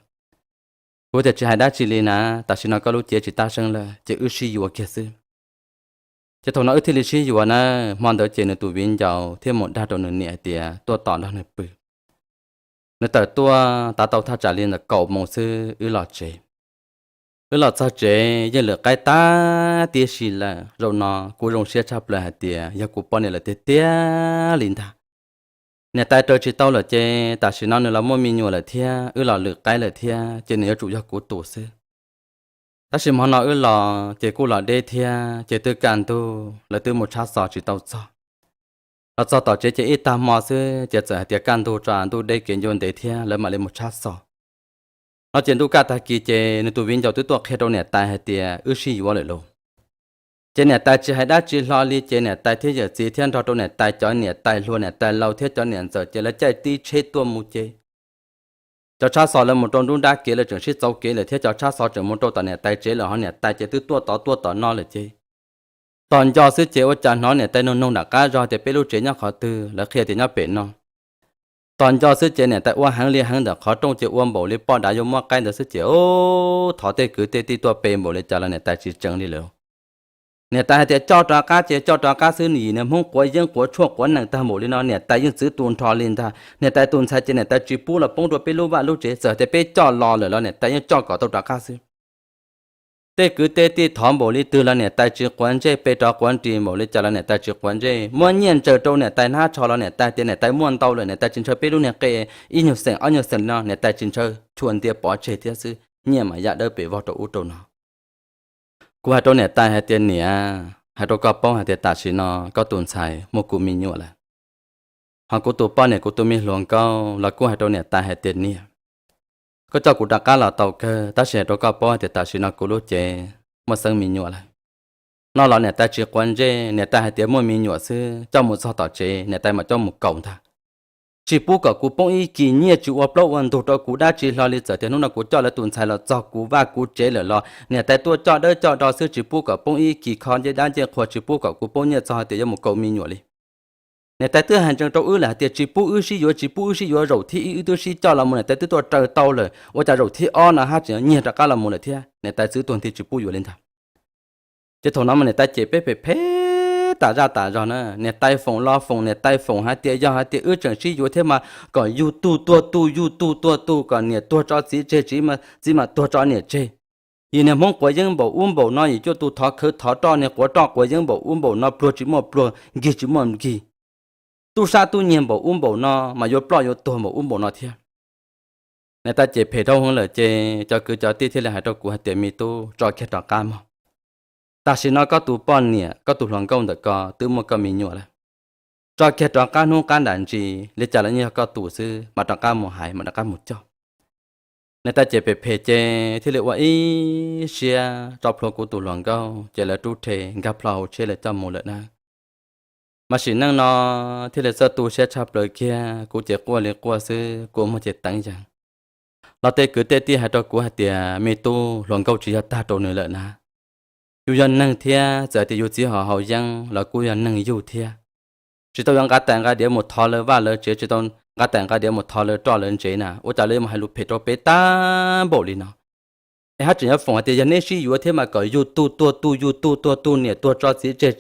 Kuv tias tsis hais dab tsi li na, tam sim no koj lub cev tsis tab seeb lawm ces wb sib yuav kiag xwb. Ces thaum no wb thiaj li sib yuav na. Hmo ntawd ces nws tus viv ncaus thiaj mus dag rau nws niam hais tias tuaj tos nrog nws pw. Nws tawm tuaj tav tau thaj tsam li ntawm kaum moos xwb wb los tsev. Wb los txog tsev yeej lwm qaib tag tib si lawm. Zaum no kuv zoo siab tshaj plaws hais tias yog kuv poj niam lawm tiag tiag li ntag. Niam tais raws tsis tau lawm ces tam sim no nws los muaj me nyuam lawm thiab wb los lwm qaib lawm thiab ces nws yuav tsum yog kuv tus xwb. Tab sis hmo no wb los ces kuj los deb thiab ces twb kaj ntug lawv twb mus tshab xos tsis tau txog. Los txog tom tsev ces ib tag hmo xwb ces txawm hais tias kaj ntug tso ntuj deb kev ncua ntev thiab lawv mam li mus tshab xos. No ces ntuj kaj tag kis ces nws tus viv ncaus twb tuaj qhia rau niam tais hais tias wb sib yuav lawm lauj. Ces niam tais tsis hais dab tsi hlo li ces niam tais thiab yawm txiv thiab nrog rau niam tais cov niam tais hluas niam tais laus thiab cov niam ntxawm ces lawv caij tib tsheb tuaj mus ces cov tshab xos lawv mus rau nruab nrab kev lawv tseem sib txaus kev lawm thiab cov tshab xos tseem mus rau tom niam tais tsev lawm ho niam tais ces twb tuaj tod tuaj tom no lawm ces tos nco xwb ces ua cas hnov niam tais noog noog nram qab zog tias peb lub tsev nyob qhov twg, lawv qhia tias nyob pem no. Tos nco xwb ces niam tais ua heev li heev ntawm qhov rooj ces ua npaum li poj dav yuav muab qaib ntawd xwb ces ub thov tej kwv tej tij tuaj pe npaum li cas los niam tais tsis tseev li lawm. Niam tais hais tias coj rov qab ces coj rov qab xwb, nws yim niag Hmoob quav yeeb quav tshuaj quav nees tag npaum li no niam tais yeej txwv tu nrho li ntag. Niam tais tus ntxhais ces niam tais tsis pub los poob rau peb lub vaj lub tsev, txawm hais tias peb coj los lawm los niam tais yeej coj kom tau rov qab xwb. Tej kwv tej tij thov npaum li twg los niam tais tsis quav ntsej, pe rov quav ris npaum li cas los niam tais tsis quav ntsej, muab nyiaj ntsaws rau niam tais hnab tsho los niam tais tias niam tais muaj ntau lawm niam tais tsis ntshaw peb lub niag qe ib nyuag xeem ob nyuag xeem li no niam tais tsis ntshaw, tshua ntiav pov tseg thiab xwb, nyiaj mas ya dawb pes vog rau ub rau no. Kuv hais rau niam tais hais tias niam, hais rau koj paub hais tias tam sim no koj tus ntxhais muaj kuv me nyuam lawm. Ho kuv tus poj niam kuv tus me hluas nkauj los kuj hais rau niam tais hais tias niam, koj coj kuv rov qab los tau kawg tab sis hais rau koj paub hais tias tam sim no kuv lub cev muaj xeeb me nyuam lawm. No los niam tais tsis quav ntsej, niam tais hais tias muaj me nyuam xwb coj mus txog tom tsev niam tais mam coj mus kaus ntag. Tsis pub kom kuv poob ib kis nyiaj tsis ua plaub ua ntug rau kuv dab tsi hlo li, txawm tias hnub no kuv coj lawv tus ntxhais los txog kuv vaj kuv tsev lawm los niam tais tuaj coj dawb coj do xwb tsis pub kom poob ib kis kho ncej dab ncej qhua, tsis pub kom kuv poob nyiaj txog hais tias yuav mus kaus me nyuam li. Niam tais twb hais ntsees rau wb lawm hais tias tsis pub wb sib yuav tsis pub wb sib yuav, zaum thib ib wb twb sib coj los mus niam tais twb tuaj raws tau lawm, ua cas zaum thib ob no hab tseem nyiag rov qab los mus lawm thiab, niam tais txwv tuag nthi tsis pub yuav li ntag. Ces thaum no mas niam tais cem peb phem phem tas zaj tas zog na, niam tais foom los foom niam tais foom hais tias yog hais tias wb tseem sib yuav thiab mas kom yug tug tuag tug yug tug tuag tug, kom niam tuag tso txiv tseg, txiv mas tuag tso niam tseg. Yim niag Hmoob quav yeeb npaum ub npaum no yim cuaj tus thov khawv thov roj, niag quav roj quav yeeb npaum ub npaum no pluag tsis muaj pluag nkig tsis muaj nkig, tub sab tub nyiag npaum ub npaum no mas yuav ploj yuav tuag npaum ub npaum no thiab. Niam tais cem phem dhau heev lawm ces cov kwv cov tij thiaj li hais rau kuv hais tias me tub, tso kiag rov qab mog. Tam sim no koj tus poj niam koj tus hluas nkauj ntawm ko twb muaj koj me nyuam lawm. Tso kiag rov qab hnub qab nram ntsis li cas los yeej yog koj tus xwb, mam rov qab mus hais mam rov qab mus coj. Niam tais ces phem phem ces thiaj li ua ib siab tso plhuav kuv tus hluas nkauj ces lawv rub rhe nkag plho hauv tsheb lawv coj mus lawm na. Mas sim neej no thiaj li txawj tu siab tshaj plaws kiag, kuv ces quaj li quaj xwb, kua muag ces teev yees. Los tej kwv tej tij hais rau kuv hais tias me tub, hluas nkauj tsis yog tag rau nws lawm na. Yus yog neeg thiab, txawm tias yus txiv ho haus yeeb los kuj yog neeg yug thiab. Tsis tau yuav nqa tais nqa diav mus thov lawv vaj lawv tsev, tsis tau nqa tais nqa diav mus thov lawv roj lawv ntsev na, ua cas lawv yuav mus hais lus phem rau peb tag npaum li no? Es haj tseem yuav foom hais tias yog neb sib yuav thiab mas kom yug tug tuag tug, yug tug tuag tug, niam tuag tso txiv tseg,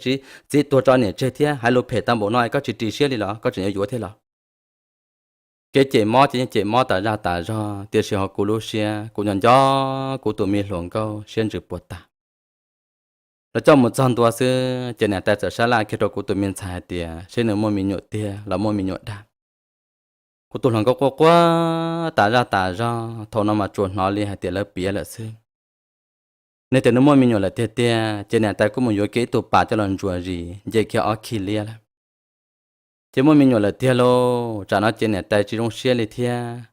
txiv tuag tso niam tseg thiab, hais lus phem tag npaum no koj tsis ris siab li los koj tseem yuav yuav thiab los? Kev cem mob ces yeej cem mob tas zaj tas zog, tiam sis ho kuv lub siab kuv nco nco kuv tus me hluas nkauj siab ntsws puas tas. Lawv coj mus txog ntua xwb ces niam tais txawm sab laj kiag rau kuv tus me ntxhais hais tias seb nws muaj me nyuam tiag los muaj me nyuam dag. Kuv tus hluas nkauj quaj quaj tas zaj tas zog, thaum no mas tsuas hnov li hais tias lawv piav lawm xwb. Nws tias nws muaj me nyuam lawm tiag tiag ces niam tais kuj mus yuav kiag ib tug pas coj los ntsuas zis nce kiag ob khij liab lawm. Ces muaj me nyuam lawm tiag lauj, tsam no ces niam tais tsis zoo siab li thiab.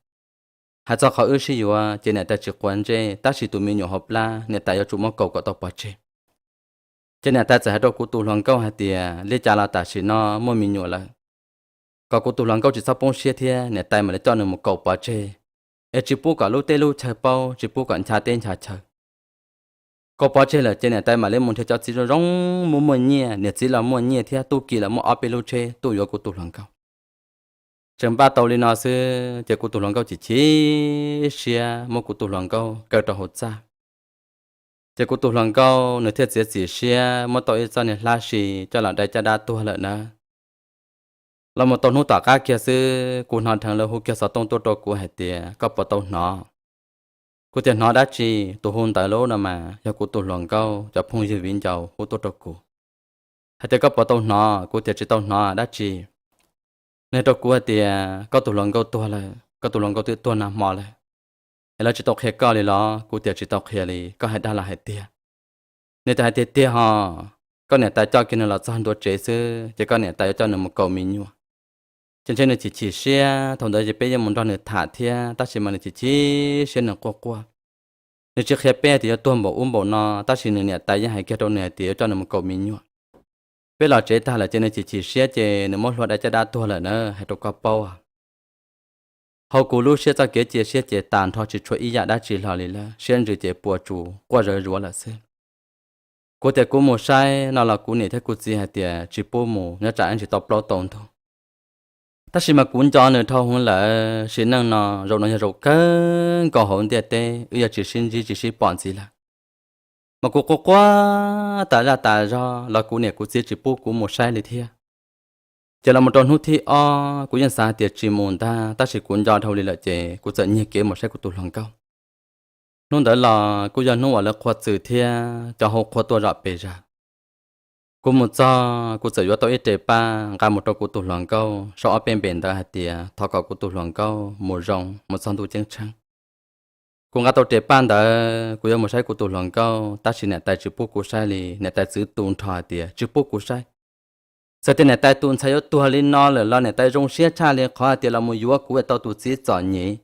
Hais txog qhov wb sib yuav ces niam tais tsis quav ntsej, tab sis tus me nyuam hauv plab niam tais yuav tsum muab kaus kom tau pov tseg. Ces niam tais txawm hais rau kuv tus hluas nkauj hais tias li cas los tam sim no muaj me nyuam lawm, kom kuv tus hluas nkauj tsis txhob poob siab thiab, niam tais mam li coj nws mus kaus pov tseg, es tsis pub kom lub teb lub chaw paub, tsis pub kom ncha teb ncha chaw. Kaus pov tseg lawm ces niam tais mam li mus nrhiav cov txiv zoo zoo, muaj muaj nyiaj, niam txiv los muaj nyiaj thiab, tuj ki los muaj ob peb lub tsheb tuaj yuav kuv tus hluas nkauj. Tseem npaj tau li no xwb ces kuv tus hluas nkauj chim chim siab muab kuv tus hluas nkauj kaw rau hauv txaj. Ces kuv tus hluas nkauj nws thiaj txiav txim siab muab tau ib txoj niag hlab si coj los dai caj dab tuag lawm nawb. Los mus tau hnub tom qab kiag xwb kuv hnov dheev lawv hu kiag xov tooj tuaj rau kuv hais tias koj puas tau hnov? Kuv tias hnov dab tsi? Tus hu ntawd lub no mas yog kuv tus hluas nkauj cov phooj ywg viv ncaus hu tuaj rau kuv hais tias koj puas tau hnov? Kuv tias tsis tau hnov dab tsi. Nws hais rau kuv hais tias koj tus hluas nkauj tuag lawm, koj tus hluas nkauj twb tuag nag hmo lawm, es lawv tsis tau qhia koj li los? Kuv tias tsis tau qhia li, koj hais dag los hais tiag? Nws tias hais tiag tiag ho, koj niam tais coj kiag nws los txog ntua tsev xwb ces koj niam tais yuav coj nws mus kaus me nyuam. Ces ntshe nws chim chim siab, thaum ntawd ces peb yeej mus nrog nws tham thiab, tab sis mas nws chim chim siab nws quaj quaj. Nws tsis qhia peb tias yuav tuag npaum ub npaum no, tab sis nws niam tais yeej hais kiag rau nws hais tias yuav coj nws mus kaus me nyuam. Peb los tsev tag lawm ces nws chim chim siab ces nws muab hlua dai caj dab tuag lawm na, hais rau koj paub. Hauv kuv lub siab txoj kev cia siab ces tas nrho tsis tshuav ib yam dab tsi hlo li lawm, siab ntsws ces puas tsuas quaj zawv zuav lawm xwb. Kuv tias kuv mus saib no los kuv niam thiab kuv txiv hais tias tsis pub mus, nyob tsam ntsis tau plaub tau ntug. Tab sis mas kuv nco nws dhau hwv lawm, sim neej no zaum no yog zaum kawg nkaus hauv ntiaj teb wb yuav tsis sib ntsib tsis sib pom ntxiv lawm. Mas kuv quaj quaj tas zaj tas zog los kuv niam kuv txiv tsis pub kuv mus saib li thiab. Ces los mus rau hnub thib ob kuv yeej xav hais tias tsis mus ntag, tab sis kuv nco dhau li lawm ces kuv txawm nyiag kev mus saib kuv tus hluas nkauj. Hnub ntawd los kuj yog hnub uas lawv qhua txws thiab cov hau qhua tuaj zom pes zog. Kuv mus txog kuv txawm yuav tau ib re paj nqa mus rau kuv tus hluas nkauj saib ob peb npe ntawd hais tias thov kom kuv tus hluas nkauj mus zoo mus txog ntuj ceeb tsheej. Kuv nqa tau re paj ntawd kuv yuav mus saib kuv tus hluas nkauj, tab sis niam tais tsis pub kuv saib li, niam tais txwv tu nrho hais tias tsis pub kuv saib. Txawm tias niam tais tus ntxhais yuav tuag li no lawm los niam tais zoo siab tshaj li qhov hais tias los mus yuav kuv es tau tus txiv txom nyem.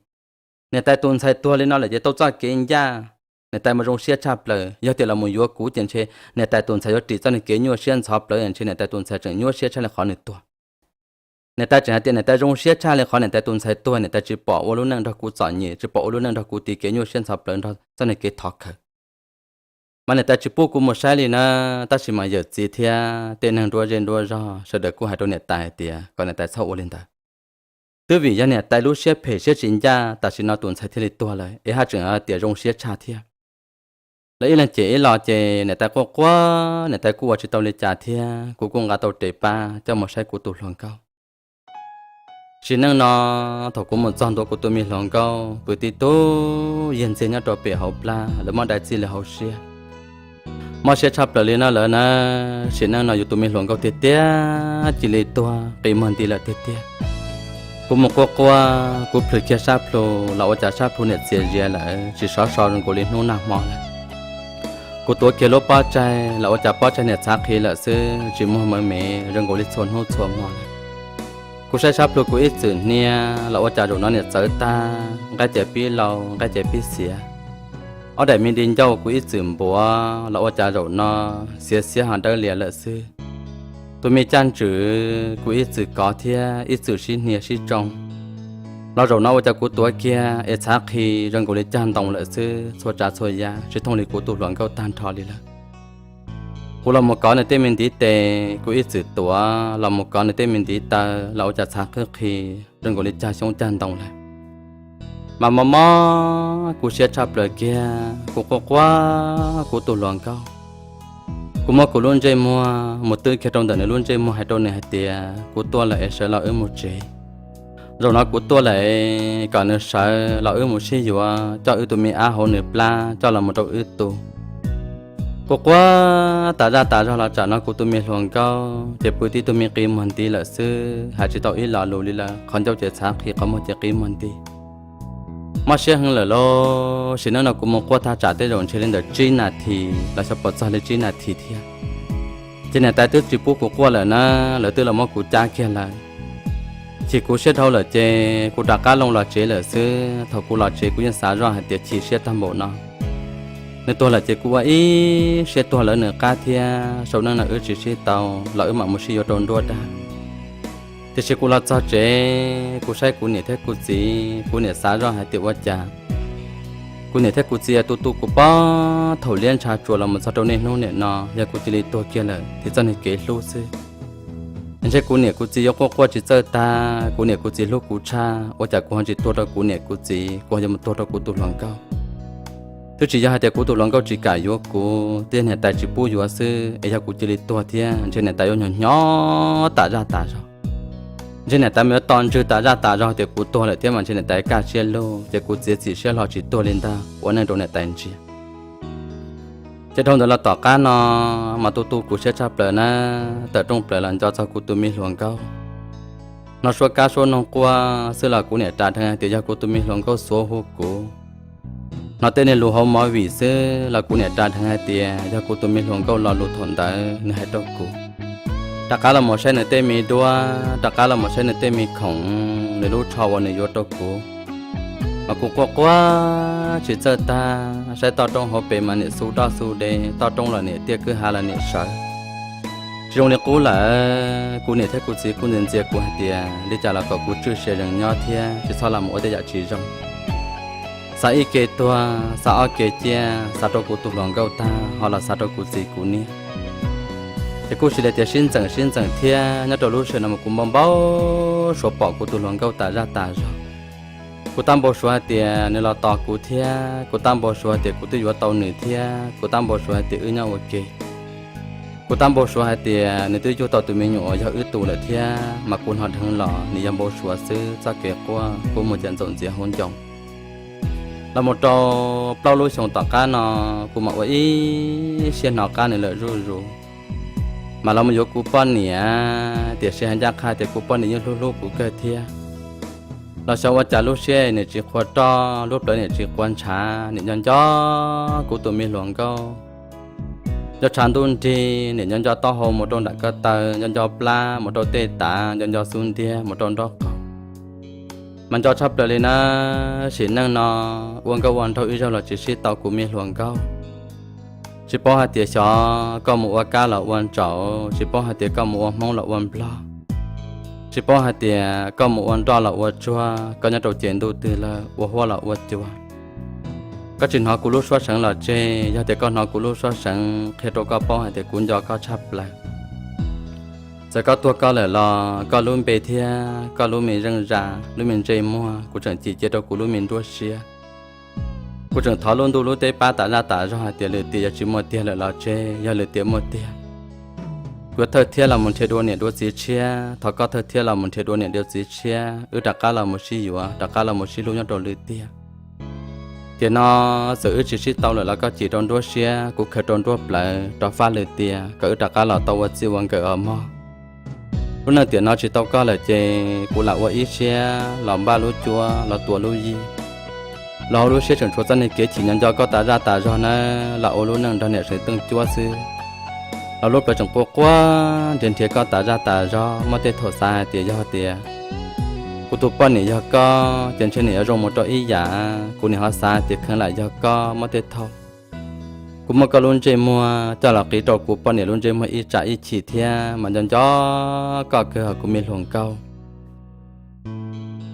Niam tais tus ntxhais tuag li no lawm ces tau txoj kev ncaj, niam tais mas zoo siab tshaj plaws. Yog tias los mus yuav kuv ces ntshe niam tais tus ntxhais yuav ris txoj niag kev nyuaj siab ntxhov plawv, ntshe niam tais tus ntxhais tseem nyuaj siab tshaj li qhov nws tuag. Niam tais tseem hais tias niam tais zoo siab tshaj li qhov niam tais tus ntxhais tuag, niam tais tsis pom ua lub neej nrog kuv txom nyem, tsis pom ua lub neej nrog kuv tiv kev nyuaj siab ntxhov plawv nrog txoj niag kev thov khawv. Mas niam tais tsis pub kuv mus saib li na, tab sis mas yawm txiv thiab tej neeg nruab zej nruab zog sawv daws kuj hais rau niam tais hais tias kom niam tais txhob ua li ntawd. Twb vim yog niam tais lub siab phem siab tsis ncaj, tam sim no tus ntxhais thiaj li tuag lawm, es haj tseem tias zoo siab tshaj thiab. Lawv ib leeg cem ib los ces niam tais quaj quaj, niam tais kuj ua tsis tau li cas thiab, kuv kuj nqa tau re paj coj mus saib kuv tus hluas nkauj. Sim neej no, thaum kuv mus txog ntua kuv tus me hluas nkauj, kwv tij tub yawg ntxiag nyob rau pem hauv plab, lawv muab dai txij li hauv siab. Mob siab tshaj plaws li no lawm na, sim neej no yus tus me hluas nkauj tiag tiag cia li tuag qi muag nti lawm tiag tiag. Kuv mus quaj quaj, kuv plhws kiag sab plhu los ua cas sab plhu niam txias zias lawm, tsis sov so zoo nkaus li hnub nag hmo lawm. Kuv tuav kiag lub pob tsaig los ua cas pob tsaig niam txhav qhi lawm xwb, tsis muag mev mev zoo nkaus li txhua hnub txhua hmo lawm. Kuv saib sab plhu kuv ib txwm hnia los ua cas zaum no niam txawv tag, nqaij ces pib lau, nqaij ces pib xiav. Ob daim me di ncauj kuv ib txwm npuav los ua cas zaum no xiav xiav ho dawb lias lawm xwb. Tus me caj ntswm kuv ib txwm kov thiab ib txwm sib hnia sib tsoo, los zaum no ua cas kuv tuav kiag es txhav qhi zoo nkaus li cag ntoo lawm xwb, txhua tsav txhua yam tsis thooj li kuv tus hluas nkauj tag nrho li lawm. Kuv los mus kov nws tej me ntiv tes, kuv ib txwm tuav los mus kov nws tej me ntiv taw los ua cas txhav qhi qhi zoo nkaus li cag xyoob cag ntoo lawm. Mas mob mob kuv siab tshaj plaws kiag, kuv quaj quaj kuv tus hluas nkauj. Kuv muab kuv lub ntsej muag mus twb kiag rau ntawm nws lub ntsej muag hais rau nws hais tias kuv tuaj lawm es sawv los wb mus tsev. Zaum no kuv tuaj lawm es kom nws sawv los wb mus sib yuav coj wb tus me ab hauv nws plab coj los mus rau wb tu. Kuv quaj tas zaj tas zog los tsam no kuv tus me hluas nkauj ces pw tib tug me qi muag nti lawm xwb, hais tsis tau ib lo lus li lawm, qhov ncauj ces txhav qhi qhov muag ces qi muag nti. Mob siab heev lawm lauj, sim neej no kuv mus quaj thaj tsam tej zaum ntshe li ntawm tsib nas this los xyov puas txog li tsib nas this thiab. Ces niam tais twb tsis pub kuv quaj lawm na, lawv twb los muab kuv cab kiag lawm. Chim kuv siab dhau lawm ces kuv rov qab loo los tsev lawm xwb. Thaum kuv los tsev kuv yeej xav zoj hais tias chim siab tag npaum no. Nws tuag lawm ces kuv ua ib siab tuag lawv nws qab thiab, sau neej no wb tsis sib tau los wb mam mus sib yuav rau nruab dab. Tiam sis kuv los txog tsev kuv saib kuv niam thiab kuv txiv, kuv niam xav zoj hais tias ua cas kuv niam thiab kuv txiv tu tu kuv pob thaum liab ntsha tsuas los mus txog rau niaj hnub niam no, yog kuv cia li tuag kiag lawm thiaj txoj niag kev hlub xwb. Ntshe kuv niam kuv txiv yuav quaj quaj tsis txawj tag, kuv niam kuv txiv hlub kuv tshaj, ua cas kuv ho tsis tuag rau kuv niam kuv txiv, kuv ho yuav mus tuag rau kuv tus hluas nkauj. Twb tsis yog hais tias kuv tus hluas nkauj tsis kam yuav kuv, twb yog niam tais tsis pub yuav xwb, es yog kuv cia li tuag thiab ntshe niam tais yuav nyo nyo tas zaj tas zog. Ntshe niam tais mas yuav to ntswg tas zaj tas zog tias kuv tuag lawm thiab mas ntshe niam tais kaj siab lug, ces kuv txiav txim siab hlo tsis tuag li ntag, ua neej rau niam tais ntsia. Ces dhau ntawd los tom qab no mas tu tu kuv siab tshaj plaws na, tawm rooj plaws los nco txog kuv tus me hluas nkauj. Hnov suab kab suab noog quaj xwb los kuv niam ras dheev hais tias yog kuv tus me hluas nkauj xuav hu kuv. Hnov tej niag lus hauv movie xwb los kuv niam ras dheev hais tias yog kuv tus me hluas nkauj lo lus thaum ntawd nws hais rau kuv. Rov qab los mus saib nws tej me duab, rov qab los mus saib nws tej me khoom, nws lub tsho uas nws yuav rau kuv. Mas kuv quaj quaj tsis txawj tag, saib toj roob hauv pes mas niam xu doj xu de, toj roob los niam tiaj kwj ha los niam sawv. Tsis zoo li qub lawm, kuv niam thiab kuv txiv kuj ntxias ntxias kuv hais tias li cas los kom kuv tswj sia zees nyob thiab tsis txhob los mus ua tej yam tsis zoo. Xav ib ke tuag, xav ob ke ciaj, xav rau kuv tus hluas nkauj tag ho los xav rau kuv txiv kuv niam. Ces kuj sis li tias sib ntxeem sib ntxeem thiab nyob rau lub sij hawm no mas kuv npau npau suav pom kuv tus hluas nkauj tas zaj tas zog. Kuv tab npau suav hais tias nws los tos kuv thiab, kuv tab npau suav hais tias kuv twb yuav tau nws thiab, kuv tab npau suav hais tias wb nyob ua ke. Kuv tab npau suav hais tias nws twb yug tau tus me nyuam uas yog wb tus lawm thiab, mas kuv hnov dheev los nws yog npau suav xwb, txoj kev quaj kuj mus cas ntxaum ntxias hauv ncoo. Los mus rau plaub lub xyoos tom qab no, kuv mam ua ib siab hnov qab nws lawm zuj zus. Mas los mus yuav kuv poj niam, tiam sis hais ncaj qha tias kuv poj niam yeej hlub hlub kuv kawg thiab. Los xyov ua cas lub siab niam tsis qhuav roj, lub plawv niam tsis quav ntshav, niam nco nco kuv tus me hluas nkauj. Nco tshav ntuj nrig, niam nco nco taub hau mus rau nram ko taw, nco nco plab mus rau tej tav, nco nco xub ntiag mus rau nraub qaum. Mas nco tshaj plaws li na, sim neej no ua nkauj ua nraug ib zaug los tsis sib tau kuv me hluas nkauj. Tsis paub hais tias xyov koj mus ua kab los ua ntsaum, tsis paub hais tias koj mus ua hmoob los ua nplog, tsis paub hais tias koj mus ua nroj los ua tsuag, koj nyob rau ces ntuj twg lawm, ua huab los ua cua. Koj tsis hnov kuv lub suab seev los tseg, yog tias koj hnov kuv lub suab seev qhia rau koj paub hais tias kuv nco koj tshaj plaws. Txawm koj tuag koj lawm los koj lub npe thiab koj lub me zeej zam, lub me ntsej muag kuv tseem cim cia rau kuv lub me nruab siab. Kuv tseem thov lub ntuj lub teb pab tas zaj tas zog hais tias lwm tiam yog tsis muaj tiag lawm los tseg, yog lwm tiam muaj tiag, kuv yuav thawj thiab los mus nrhiav dua niam dua txiv tshiab. Thov koj thawj thiab los mus nrhiav dua niam dua txiv tshiab, wb rov qab los mus sib yuav, rov qab los mus sib hlub nyob rau lwm tiam. Tiam no txawm wb tsis sib tau lawm los koj cim rau nruab siab, kuv khaws rau nruab plawv rov faj lwm tiam kom wb rov qab los tau ua txij ua nkawm os mog. Lub neej tiam no tsis tau koj lawm ces kuv lam ua ib siab los npaj lub cuab los tua lub yij. Los hauv lub siab tseem tshuav txoj niag kev chim nco nco koj tas zaj tas zog nawb, los ua lub neej nrog niam seev teej cuab xwb. Los lub plawv tseem quaj quaj nrhiav nrhiav koj tas zaj tas zog, muaj tej thaum xav hais tias yog tias Kuv tus poj niam yog koj ces ntshe nws yuav zoo mus rau ib yam. Kuv nim ho xav tias kheev lam yog koj muab tej thauj. Kuv muab koj lub ntsej muag coj los qiv rau kuv poj niam lub ntsej muag ib tsam ib chim thiab mas nco nco koj kawg hos kuv me hluas nkauj.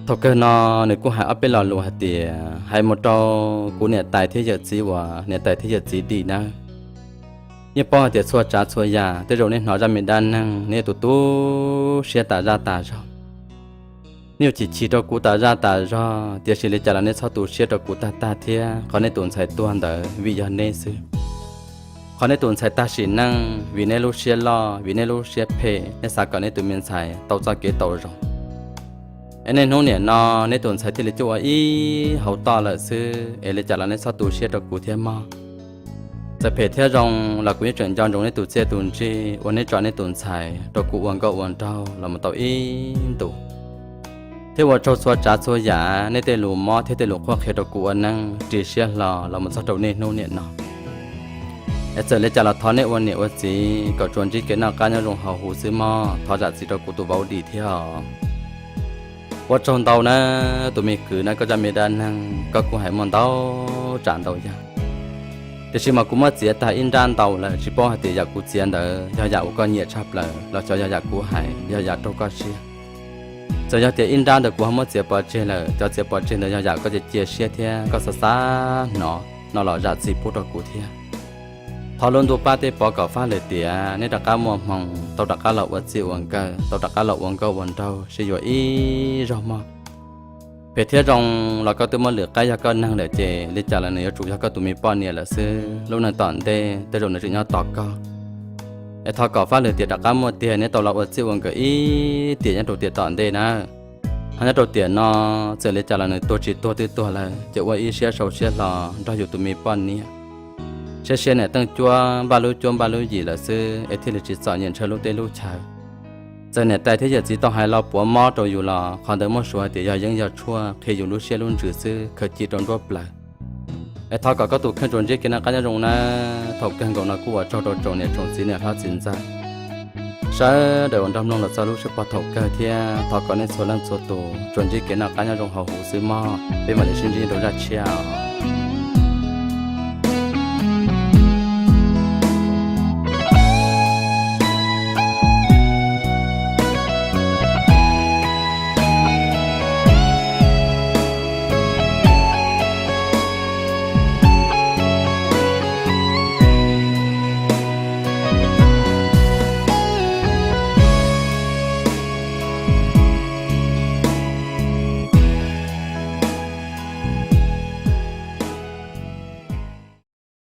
Thaum kawg no nws kuj hais ob peb lo lus hais tias hais mus rau kuv niam tais thiab yawm txiv uas niam tais thiab yawm txiv dim nawb. Yeej paub hais tias txhua tsav txhua yam tej zaum nej hnov zaj me dab neeg nej yuav tu tu siab tas zaj tas zog. Nej yuav chim chim rau kuv tas zaj tas zog, tiam sis li cas los nej txhob tu siab rau kuv tag tag thiab. Qhov nej tus ntxhais tuag ntawd vim yog neb xwb. Qhov nej tus ntxhais tag sim neej vim neb lub siab loj, vim neb lub siab phem, nej xav kom nej tus me ntxhais tau txoj kev tau zoo. Es niaj hnub niam no neb tus ntxhais thiaj li cuaj ua ib hauv toj lawm xwb, es li cas los nej txhob tu siab rau kuv thiab mog. Txawm phem thiab zoo los kuv yeej tseem nco ntsoov neb tus txiaj tus ntsig uas neb tso neb tus ntxhais rau kuv ua nkauj ua nraug los mus tau ib ntus, thiab ua tsaug txhua tsav txhua yam nej tej lus mob thiab tej lus qhuab qhia rau kuv ua neej ris siab hlo los mus txog rau niaj hnub niam no. Es txawm li cas los thov nej ua niam ua txiv kom tsuas ntsib kev noj qab nyob zoo hauv huv xwb mog, thov zam txim rau kuv tus vauv dim thiab os. Ua tsaug ntau na tus me kwv na, koj zaj me dab neeg koj kuj hais muaj ntau tsav ntau yam, tiam sis mas kuv muab txiav tag ib nrab ntau lawm, tsis paub hais tias yam kuv txiav ntawd yog yam uas koj nyiam tshaj plaws los xyov yog yam kuv hais yog yam raug koj siab. Txawm yog tias ib nrab ntawd kuv ho muab txiav pov tseg lawm, cov txiav pov tseg ntawd yog yam koj cia cia siab thiab koj xav xav hnov no los zam txim pub rau kuv thiab. Thov lub ntuj pab tej pov kom fab lwm tiam nej rov qab muaj hmoo tau rov qab los ua txij ua nkawm, tau rov qab los ua nkauj ua nraug sib yuav ib zaug mog. Phem thiab zoo los koj twb muab lwm qaib yog koj neeg lawm ces li cas los nws yuav tsum yog koj tus me poj niam lawm xwb, lub neej tom ntej tej zaum nws tseem nyob tos koj. Es thov kom fab lwm tiam rov qab muaj tiag neb tau los ua txij ua nkawm ib tiam nyob rau tiam tom ntej na. Ho nyob rau tiam no, txawm li cas los nws tuag tsis tuag twb tuag lawm ces ua ib siab sau siab hlo nrog yus tus me poj niam. Siab siab niam teej cuab npaj lub cuab npaj lub yim lawm xwb es thiaj li tsis txom nyem ntshaw lub teb lub chaw. Txawm niam tais thiab yawm txiv tau hais los puav mob rau yus los qhov ntawd muab suav hais tias yog yeeb yog tshuaj qhia yus lub siab lub ntsws xwb, khaws ci rau nruab plawv. Es thov kom koj tus kheej tsuas ntsib kev noj qab nyob zoo na. Thaum kawg nkaus no kuj ua tsaug rau tsoom niam tsoom txiv niam hlob txiv ntxawm sawv daws uas nrog mloog los txog lub sij hawm thaum kawg thiab thov kom nej txhua leej txhua tus tsuas ntsib kev noj qab nyob zoo hauv huv xwb mog. Peb mam li sib ntsib rau zaj tshiab.